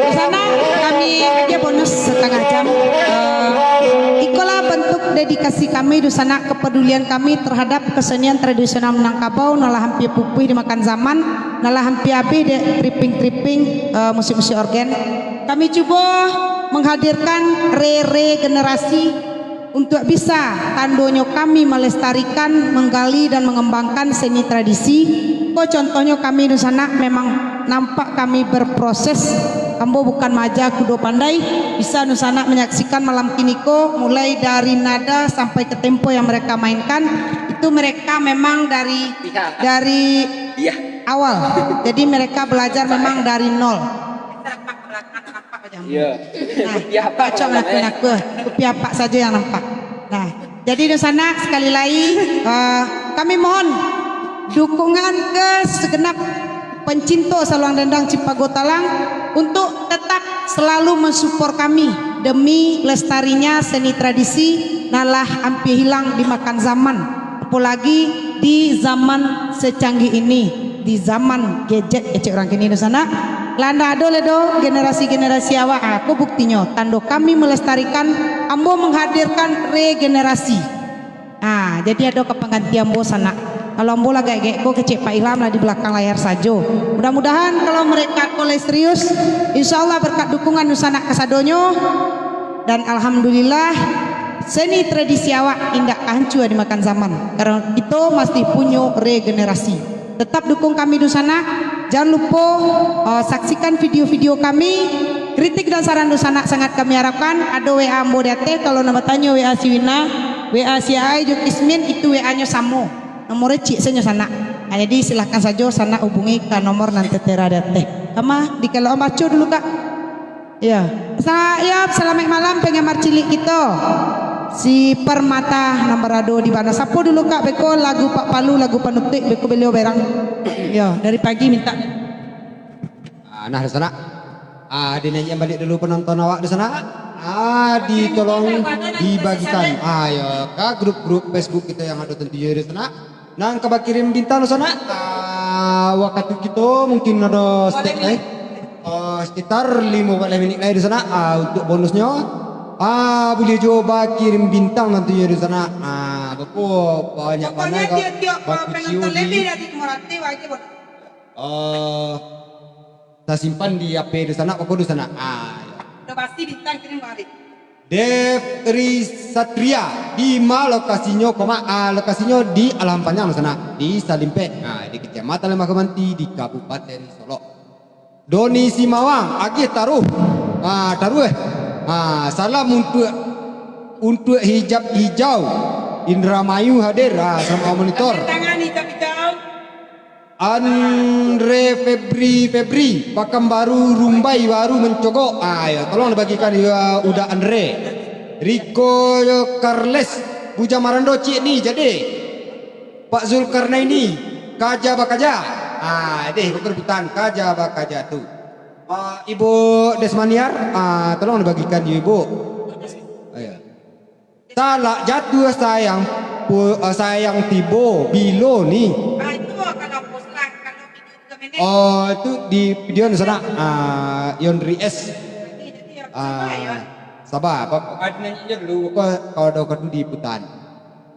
Dunsanak, kami agiah bonus satangah jam. Eh, ikolah bantuak dedikasi kami, dunsanak, kepedulian kami terhadap kesenian tradisional Minangkabau nan lah ampia pupuih dimakan zaman, nan lah ampia abih dek tripping-tripping, eh, musik-musik orgen. Kami cubo menghadirkan re-regenerasi untuak bisa tandonyo kami melestarikan, menggali, dan mengembangkan seni tradisi. Ko contohnyo kami dunsanak memang nampak kami berproses. Ambo bukan maaja kudo pandai, bisa dunsanak menyaksikan malam kini ko, mulai dari nada sampai ke tempo yang mereka mainkan, itu mereka memang dari, Iya. dari Iya. awal. Jadi mereka belajar memang dari nol. Iya. Nah, Pihak apa pacok nampak, eh? Nakua-nakua. Pihak apa saja yang nampak. Nah, jadi dunsanak, sekali lagi, eh, kami mohon dukungan ke segenap pencinto saluang dendang Cipago Talang untuk tetap selalu mensupport kami demi lestarinya seni tradisi nan lah ampia hilang dimakan zaman. Apolagi di zaman secanggih ini, di zaman gadget, kecek urang kini dunsanak. Lah ndak ado lai doh generasi-generasi awak. Ah, ko buktinyo, tando kami melestarikan, ambo menghadirkan regenerasi. Ah, jadi ado ka pangganti ambo sanak. Kalau ambo lah gaek-gaek ko kecek Pak Ilham lah di balakang layar sajo. Mudah-mudahan kalau mereka ko lai serius, insya Allah berkat dukungan dunsanak kasadonyo. Dan alhamdulillah, seni tradisi awak indak ka hancua dimakan zaman. Karena kito masih punyo regenerasi. Tetap dukung kami dunsanak. Jangan lupo, eh, saksikan video-video kami. Kritik dan saran dunsanak sangat kami harapkan. Ado W A ambo di ateh, kalau nak batanyo W A si Wina, W A si Aai jo Kismin, itu W A-nyo samo. Nomornyo ciek sajo sanak. Ah, jadi silahkan sajo sanak hubungi ka nomor nan tatera di ateh. Kama, dikalo baco dulu, Kak. Iyo. Sa-, iyo, salamaik malam penggemar cilik kito. Si Permata nan barado di bana. Sapo dulu, Kak, beko lagu Pak Palu, lagu panutuik, beko beliau berang. Iyo, dari pagi minta. Ah, nah, dunsanak. Ah, dinaiakan baliak dulu penonton awak, dunsanak. Ah, ditolong dibagikan. Ah, yo, ka grup-grup Facebook kito yang ado tantu yo, dunsanak. Nan ka bakirim bintang, dunsanak. Ah, wakatu kito mungkin ado setek lai. Ah, sekitar limo baleh minik lai, dunsanak. Ah, untuk bonusnyo. Ah, buliah juo bakirim bintang nanti yo, dunsanak. Ah, beko banyak bana tiok-tiok, ah, penonton di lebih dari limo ratuih bagi bonus. Oh, tasimpan di H P dunsanak, pokok dunsanak. Ah, yo. Udah pasti bintang kirim kamari. Devri Satria, di ma lokasinyo, koma? Ah, lokasinyo di Alahan Panjang dunsanak, di Salimpek. Ah, di Kecamatan Lembah Kemanti, di Kabupaten Solok. Doni Simawang, agih taruh. Ah, taruh, eh. Ah, salam untuk, untuk hijab hijau. Indramayu hadir. Ah, sama monitor. Tangan hijab hijau. Andre Febri, Febri, Pakanbaru, Rumbai baru mancogok. Ah, yo, tolong dibagikan yo, Uda Andre. Riko Carles, Bujang Marando ciek ni, jadi. Pak Zulkarnaini, kaja bakaja. Ah, deh, bukan rebutan, kaja bakaja tu. Ah, Ibu Desmaniar, ah, tolong dibagikan yo, Ibu. Ayo. Talak jatuah sayang pu-, eh, sayang tibo bilo ni. Ah, itu kalau post lah, kalau video tiga menit. Oh, itu di video ni sana. Ah, Yondri S. Nanti, nanti ya, Ah, sabar ya. Sabar. Apa, apa, nanti je dulu. Apa, kalau ada waktu diputar.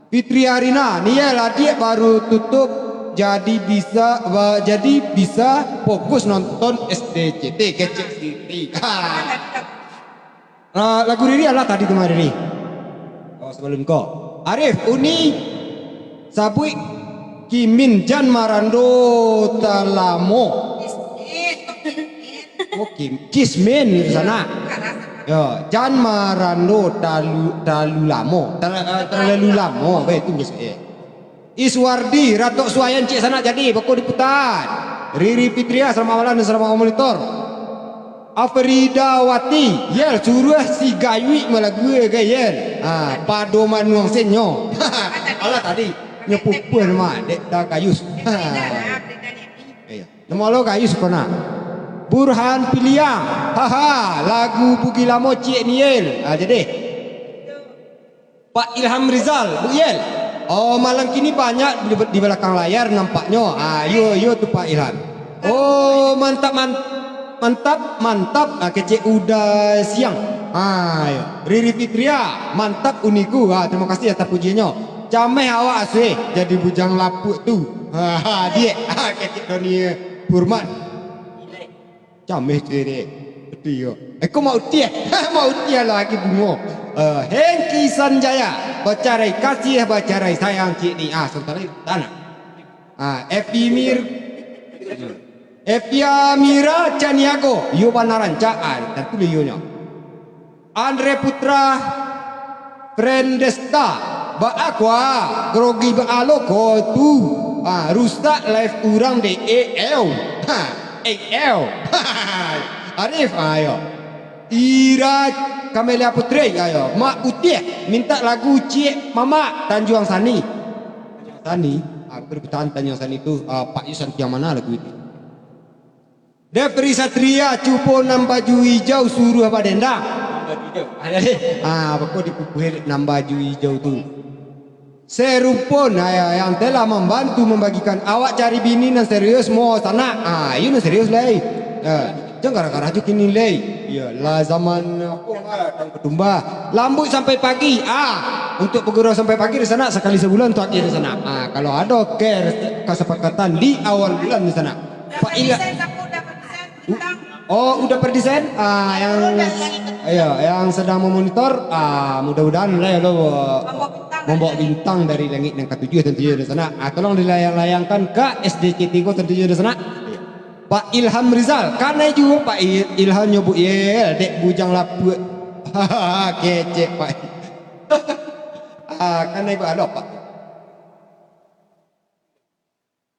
Fitri Arina, ni ya lah, dia baru tutup jadi bisa, ba-, jadi bisa fokus nonton S D C T, kecek Siti. Ah, nanti tak Ah, lagu Riri alah tadi tu mah, Riri. Oh, sabalun ko. Arif, Uni, sabuik Kimin jan marando talamo. Oh, Kim, Kismin di sana. Yo, jan marando talu, talu lamo. Tal-, eh, talalu lamo, baik tu maksudnya. Iswardi, Ratok Suayan cik sanak jadi, bako diputar. Riri Fitria, selamat malam dan selamat memonitor. Afridawati, Yel, suruah si Gayuik malagu ke, Yel. Ha, pado manuang senyo. Alah tadi, nyo pupuh nama, dek da Gayus. Ha. Iya. Nama lo Gayus kona. Burhan Piliang, haha, lagu Bugih Lamo cik ni, Yel. Ha, jadi. Pak Ilham Rizal, Bu Yel. Oh, malam kini banyak di, di belakang layar nampaknyo. Ah, yo, yo tu Pak Ilham. Oh, mantap, man-, mantap, mantap. Ah, kecek udah siang. Ah, yo. Riri Fitria, mantap uniku. Ah, terima kasih atas pujiannya. Cameh awak asuh jadi bujang lapuk tu. Ha, ha, diek. Ah, kecek Doni Furman. Cameh tu dek. Betul yo. Eh, ko Mak Utiah. Mak Utiah lagi bungo. Eh, Hengki Sanjaya. Bacarai kasih, bacarai sayang cik ni. Ah, sebentar lagi. Tanah. Ah, Epi Mir-, Epi Amira Caniago. Yo bana rancak. Ah, tentu lah yo nyo. Andre Putra Frendesta, baa kua, grogi baa lo ko tu. Ha, rusak live urang dek A L. Ha, A L. Arif, ayo. Ira Kamelia Putri, ayo. Mak Utiah, minta lagu Ciek Mamak, Tanjuang Sani. Tanjuang Sani, ha, aku bertahan Tanjuang Sani tu, ha, Pak Yus Santiang mana lagu itu? Defri Satria, cupo nan baju ijau suruah badendang. Nan baju ijau. Ada deh. Ah, bako dipupuih nan baju ijau tu. Serumpun, ah, ya, yang telah membantu membagikan. Awak cari bini nan serius, mo sanak. Ah, iyo nan serius lai. Ah, jangan gara-gara aja kini lai. Iyolah zaman, apa, ah, tang ketumba. Lambuik sampai pagi. Ah. Untuk pagurau sampai pagi di sana, sakali sabulan tu akhir di sana. Ah, kalau ado kes-, kasapakatan di awal bulan di sana. Pak Ila. Desain, siapa udah berdesain? U-, oh, udah berdesain? Ah, yang, iya, yang sedang memonitor, ah, mudah-mudahan lah ya Allah, membawa bintang dari langit yang ketujuh tentunya di sana. Ah, tolong dilayang-layangkan ke S D C tiga tentunya di sana. Pak Ilham Rizal, kanai juo Pak Il-, Ilham nyo Buk Yel, dek bujang lapuak. Kecek Pak. Ah, kanai ba-, alo Pak.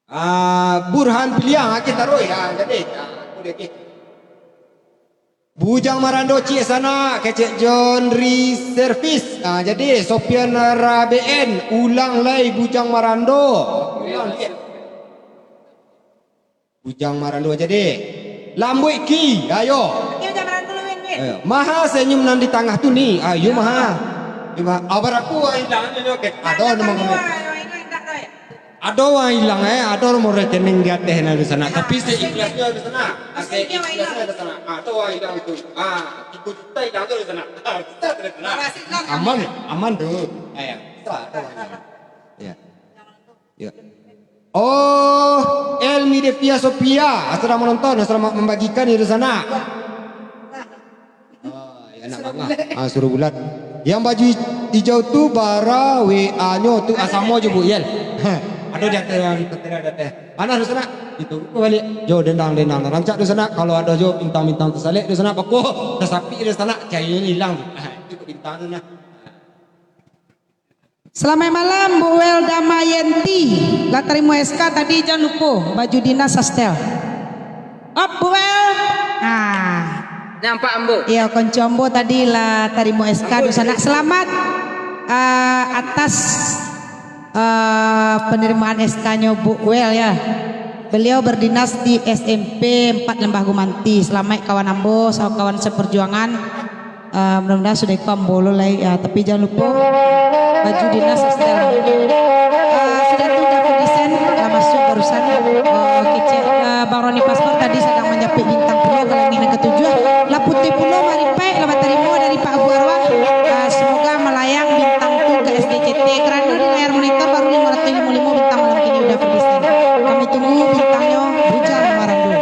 Ah, Burhan Piliang, ah, kita taruh ya, jadi, ah, aku lagi. Bujang Marando ciek sanak, kecek John Reservis. Ah, jadi Sofian Raben, ulang lai Bujang Marando. Ulang, ciek. Bujang Marando aja deh. Lambuik Ki, ayo. Oke, Bujang Marando, Win, Win. Ayo. Maha senyum nan di tangah tu ni. Ayo, Maha. Yo, Maha. Abar aku, ah, ilang aja, oke. Ado nama kamu. Ado wang ilang, eh. Ado nomor rekening di ateh nah di sana. Tapi seikhlasnyo di sana. Seikhlasnyo di sana. Ado wang ilang tu. Ah, tigo juta ilang tu di sana. Ah, juta tu di sana. Aman, aman tu. Ayo. Bisa, ado wang ilang. Ya. Ya. Oh, Elmi Devia Sophia, sedang menonton, sedang membagikan di sana. Ah, ya, nak bangah. Ah, suruh bulat. Yang baju hij-, hijau tu bara W A-nyo tu, ah, samo jo Buk Yel. Ado di ateh, yang di ateh, di ateh. Panas di sana. Itu, buka balik. Jo, dendang, dendang. Rancak di sana. Kalau ado jo bintang-bintang tersalik di sana, pakuh. Tersapik di sana, cahayo hilang. Ah, itu bintang tu nah. Salamaik malam, Buk Wel Damayanti. Lah tarimo S K tadi, jan lupo baju dinas sastel. Op, Buk Wel. Nah. Nampak ambo. Iyo, konco ambo tadi lah tarimo S K, dunsanak. Salamat, ah, atas, ah, panarimaan S K-nyo Buk Wel, ya. Beliau berdinas di S M P Empat Lembah Gumanti. Salamaik kawan ambo, sa-, kawan seperjuangan. Ah, mudah-mudahan sudah iko ambo lo lai, ah, tapi jan lupo baju dinas sastel. Ah, sudah tu David Disen lah masuk barusan. Ah, kecek, ah, Bang Roni Paspor tadi sadang manjapik bintang punyo ka langik nan katujuah. Lah putuih pulo maripaik lah batarimo dari Pak Abu Arwah. Ah, semoga malayang bintang tu ka S D C T, karano di layar monitor baru limo ratuih limo limo bintang malam kini, David Disen. Kami tunggu bintangnyo, Bujang Marando.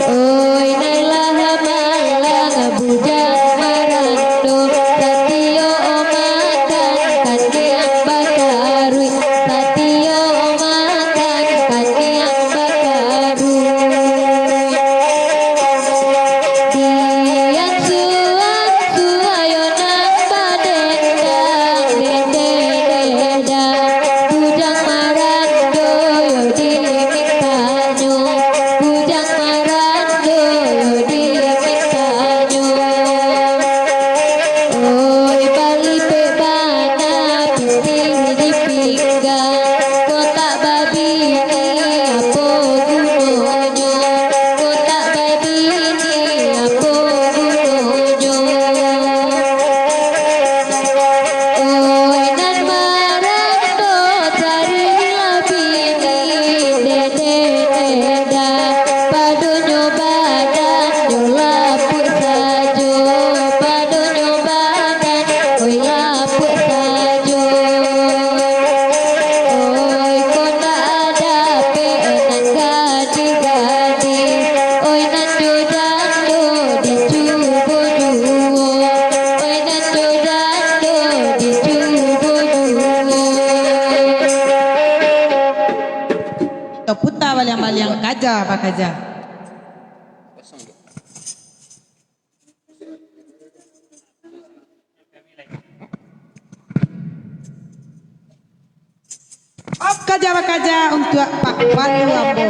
Oi, nan lah malang bujang marando, satio makan kaniang bakaruik, satio makan kaniang bakaruik. Dian suang suayo nan badendang, dendang, dendang, bujang marando yo dimintanyo. Bujang marando yo dimintanyo. Oi, balipek bana pitih di pinggang. Kok tak babini, apo gunonyo? Kok tak babini, apo gunonyo? Oi, nan marando carilah bini, dede, deda. Padonyo badan, nyo lapuak sajo. Padonyo badan, oi, lapuak sajo. Oi, kok ndak dapek nan gadih-gadih. Oi, nan jo jando dicubo juo. Oi, nan jo jando dicubo juo. Kau puta baliang-baliang, kaja bakaja. Op, kaja bakaja untuak Pak Pandu ambo.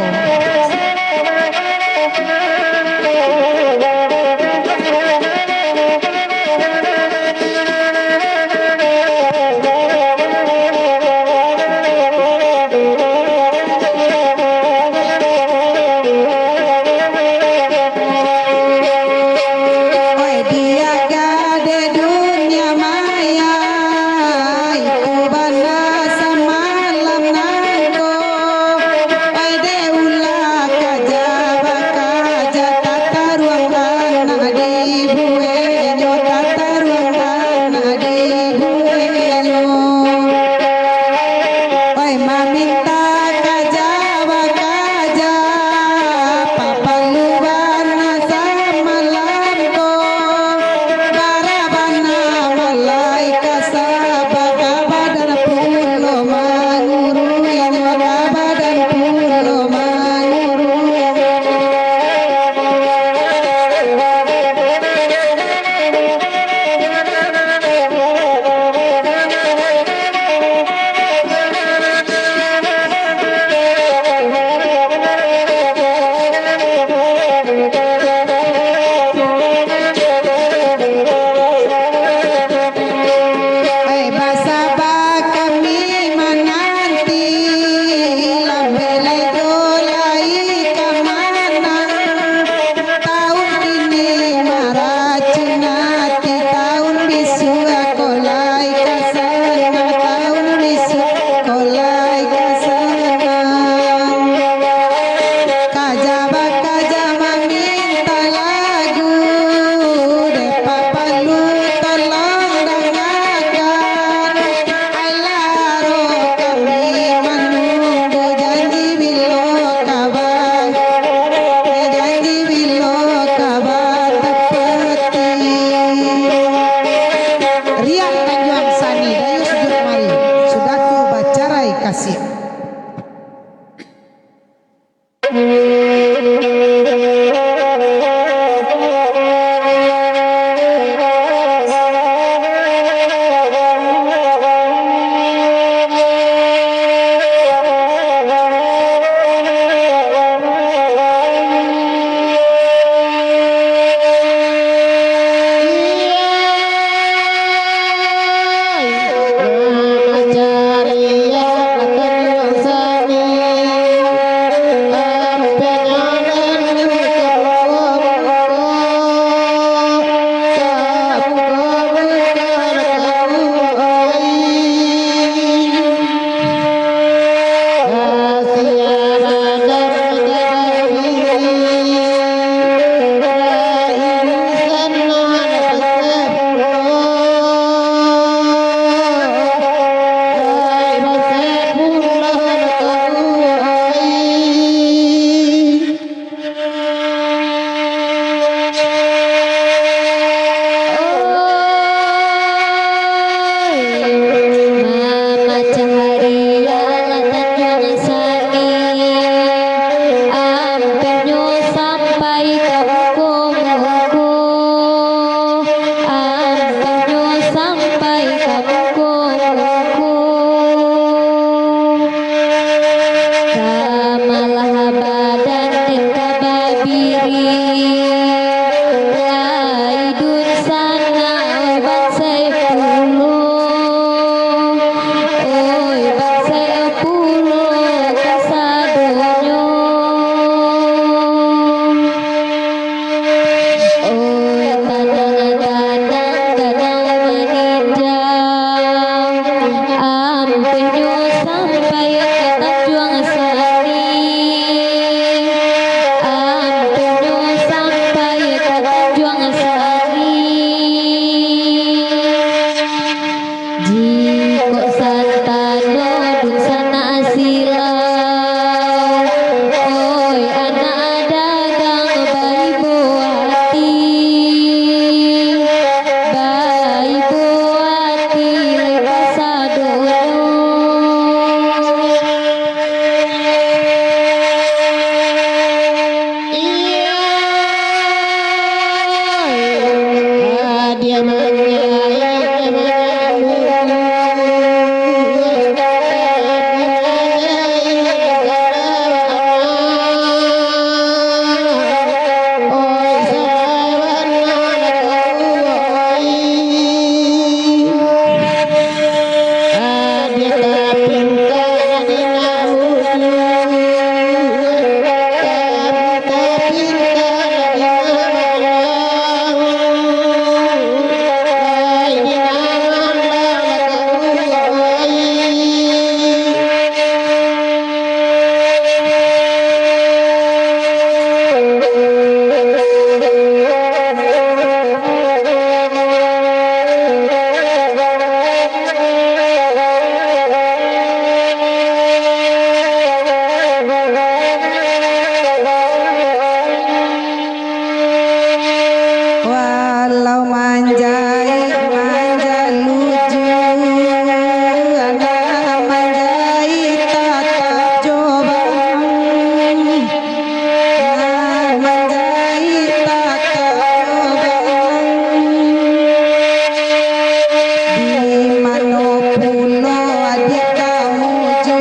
Dayus Juhmari, sudah tu bacarai kasiak. Mamacah riang tanjuang sangin, ampehnyo sampai ka muko-muko, ampehnyo sampai ka muko-muko. Ka malah badan den ka babiri, lai dunsanak, oi bansaik pulo, oi bansaik pulo kasadonyo. Oi tanang-tanang danau maninjau, ampehnyo sampai ka tanjuang sari, ampehnyo sampai ka tanjuang sari. Jikok santano dunsanak silau, oi anak dagang baibo ati, baibo ati lai kasadonyo. Walau manjahik manjaluju, anak manjahik tatap jo baang. Nah, manjahik tatap jo baang. Di mano pulo adiak tamuju,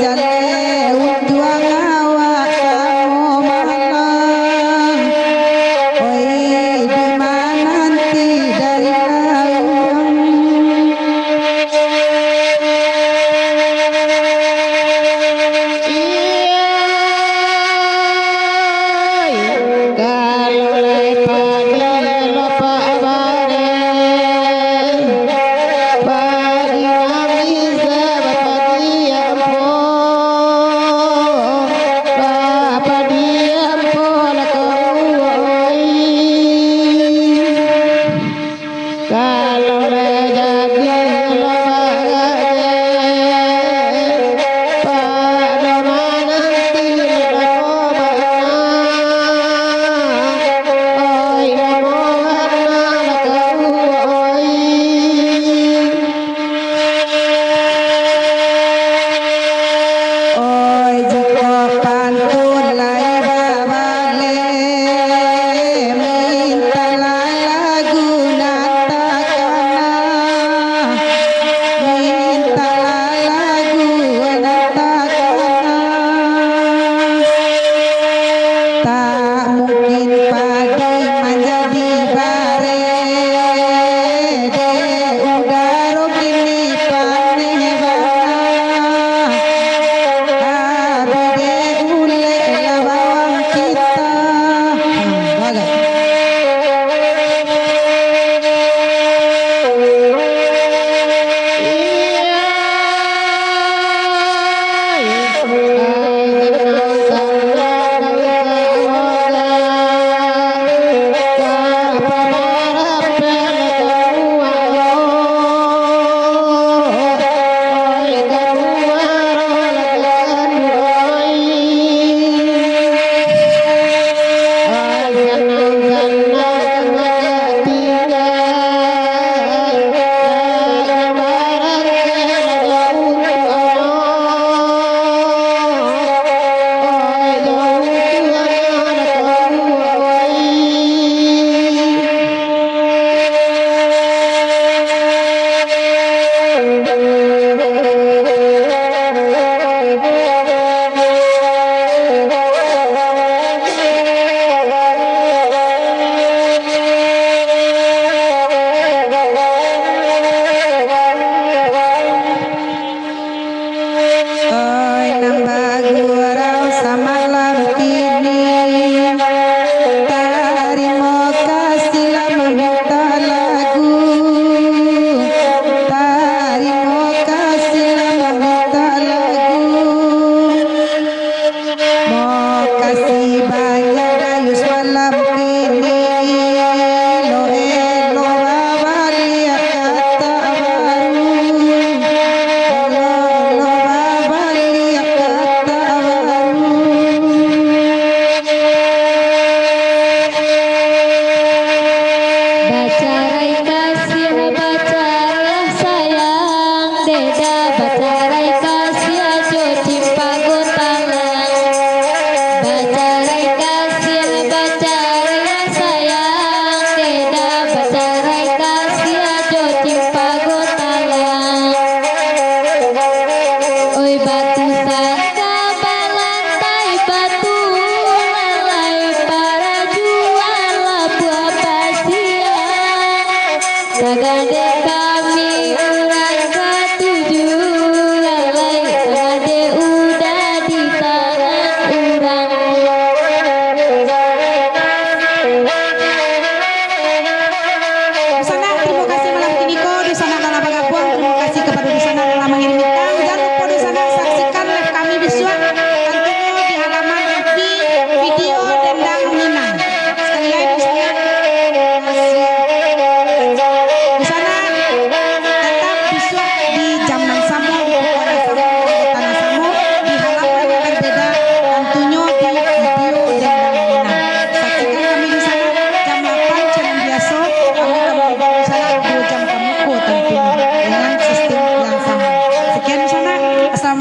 jaleh untuang awak samo malang. Oi, di mananti dari urang. Kalau lai padi lopak bareh, padi nami sabab padi ampo, bapadi ampo lah kawai. Kalau rejeki lo bagajeh, pado mananti lo bana. Oi, damo bana lah kau, oi.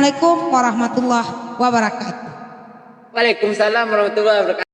Assalamualaikum warahmatullahi wabarakatuh. Waalaikumsalam warahmatullahi wabarakatuh.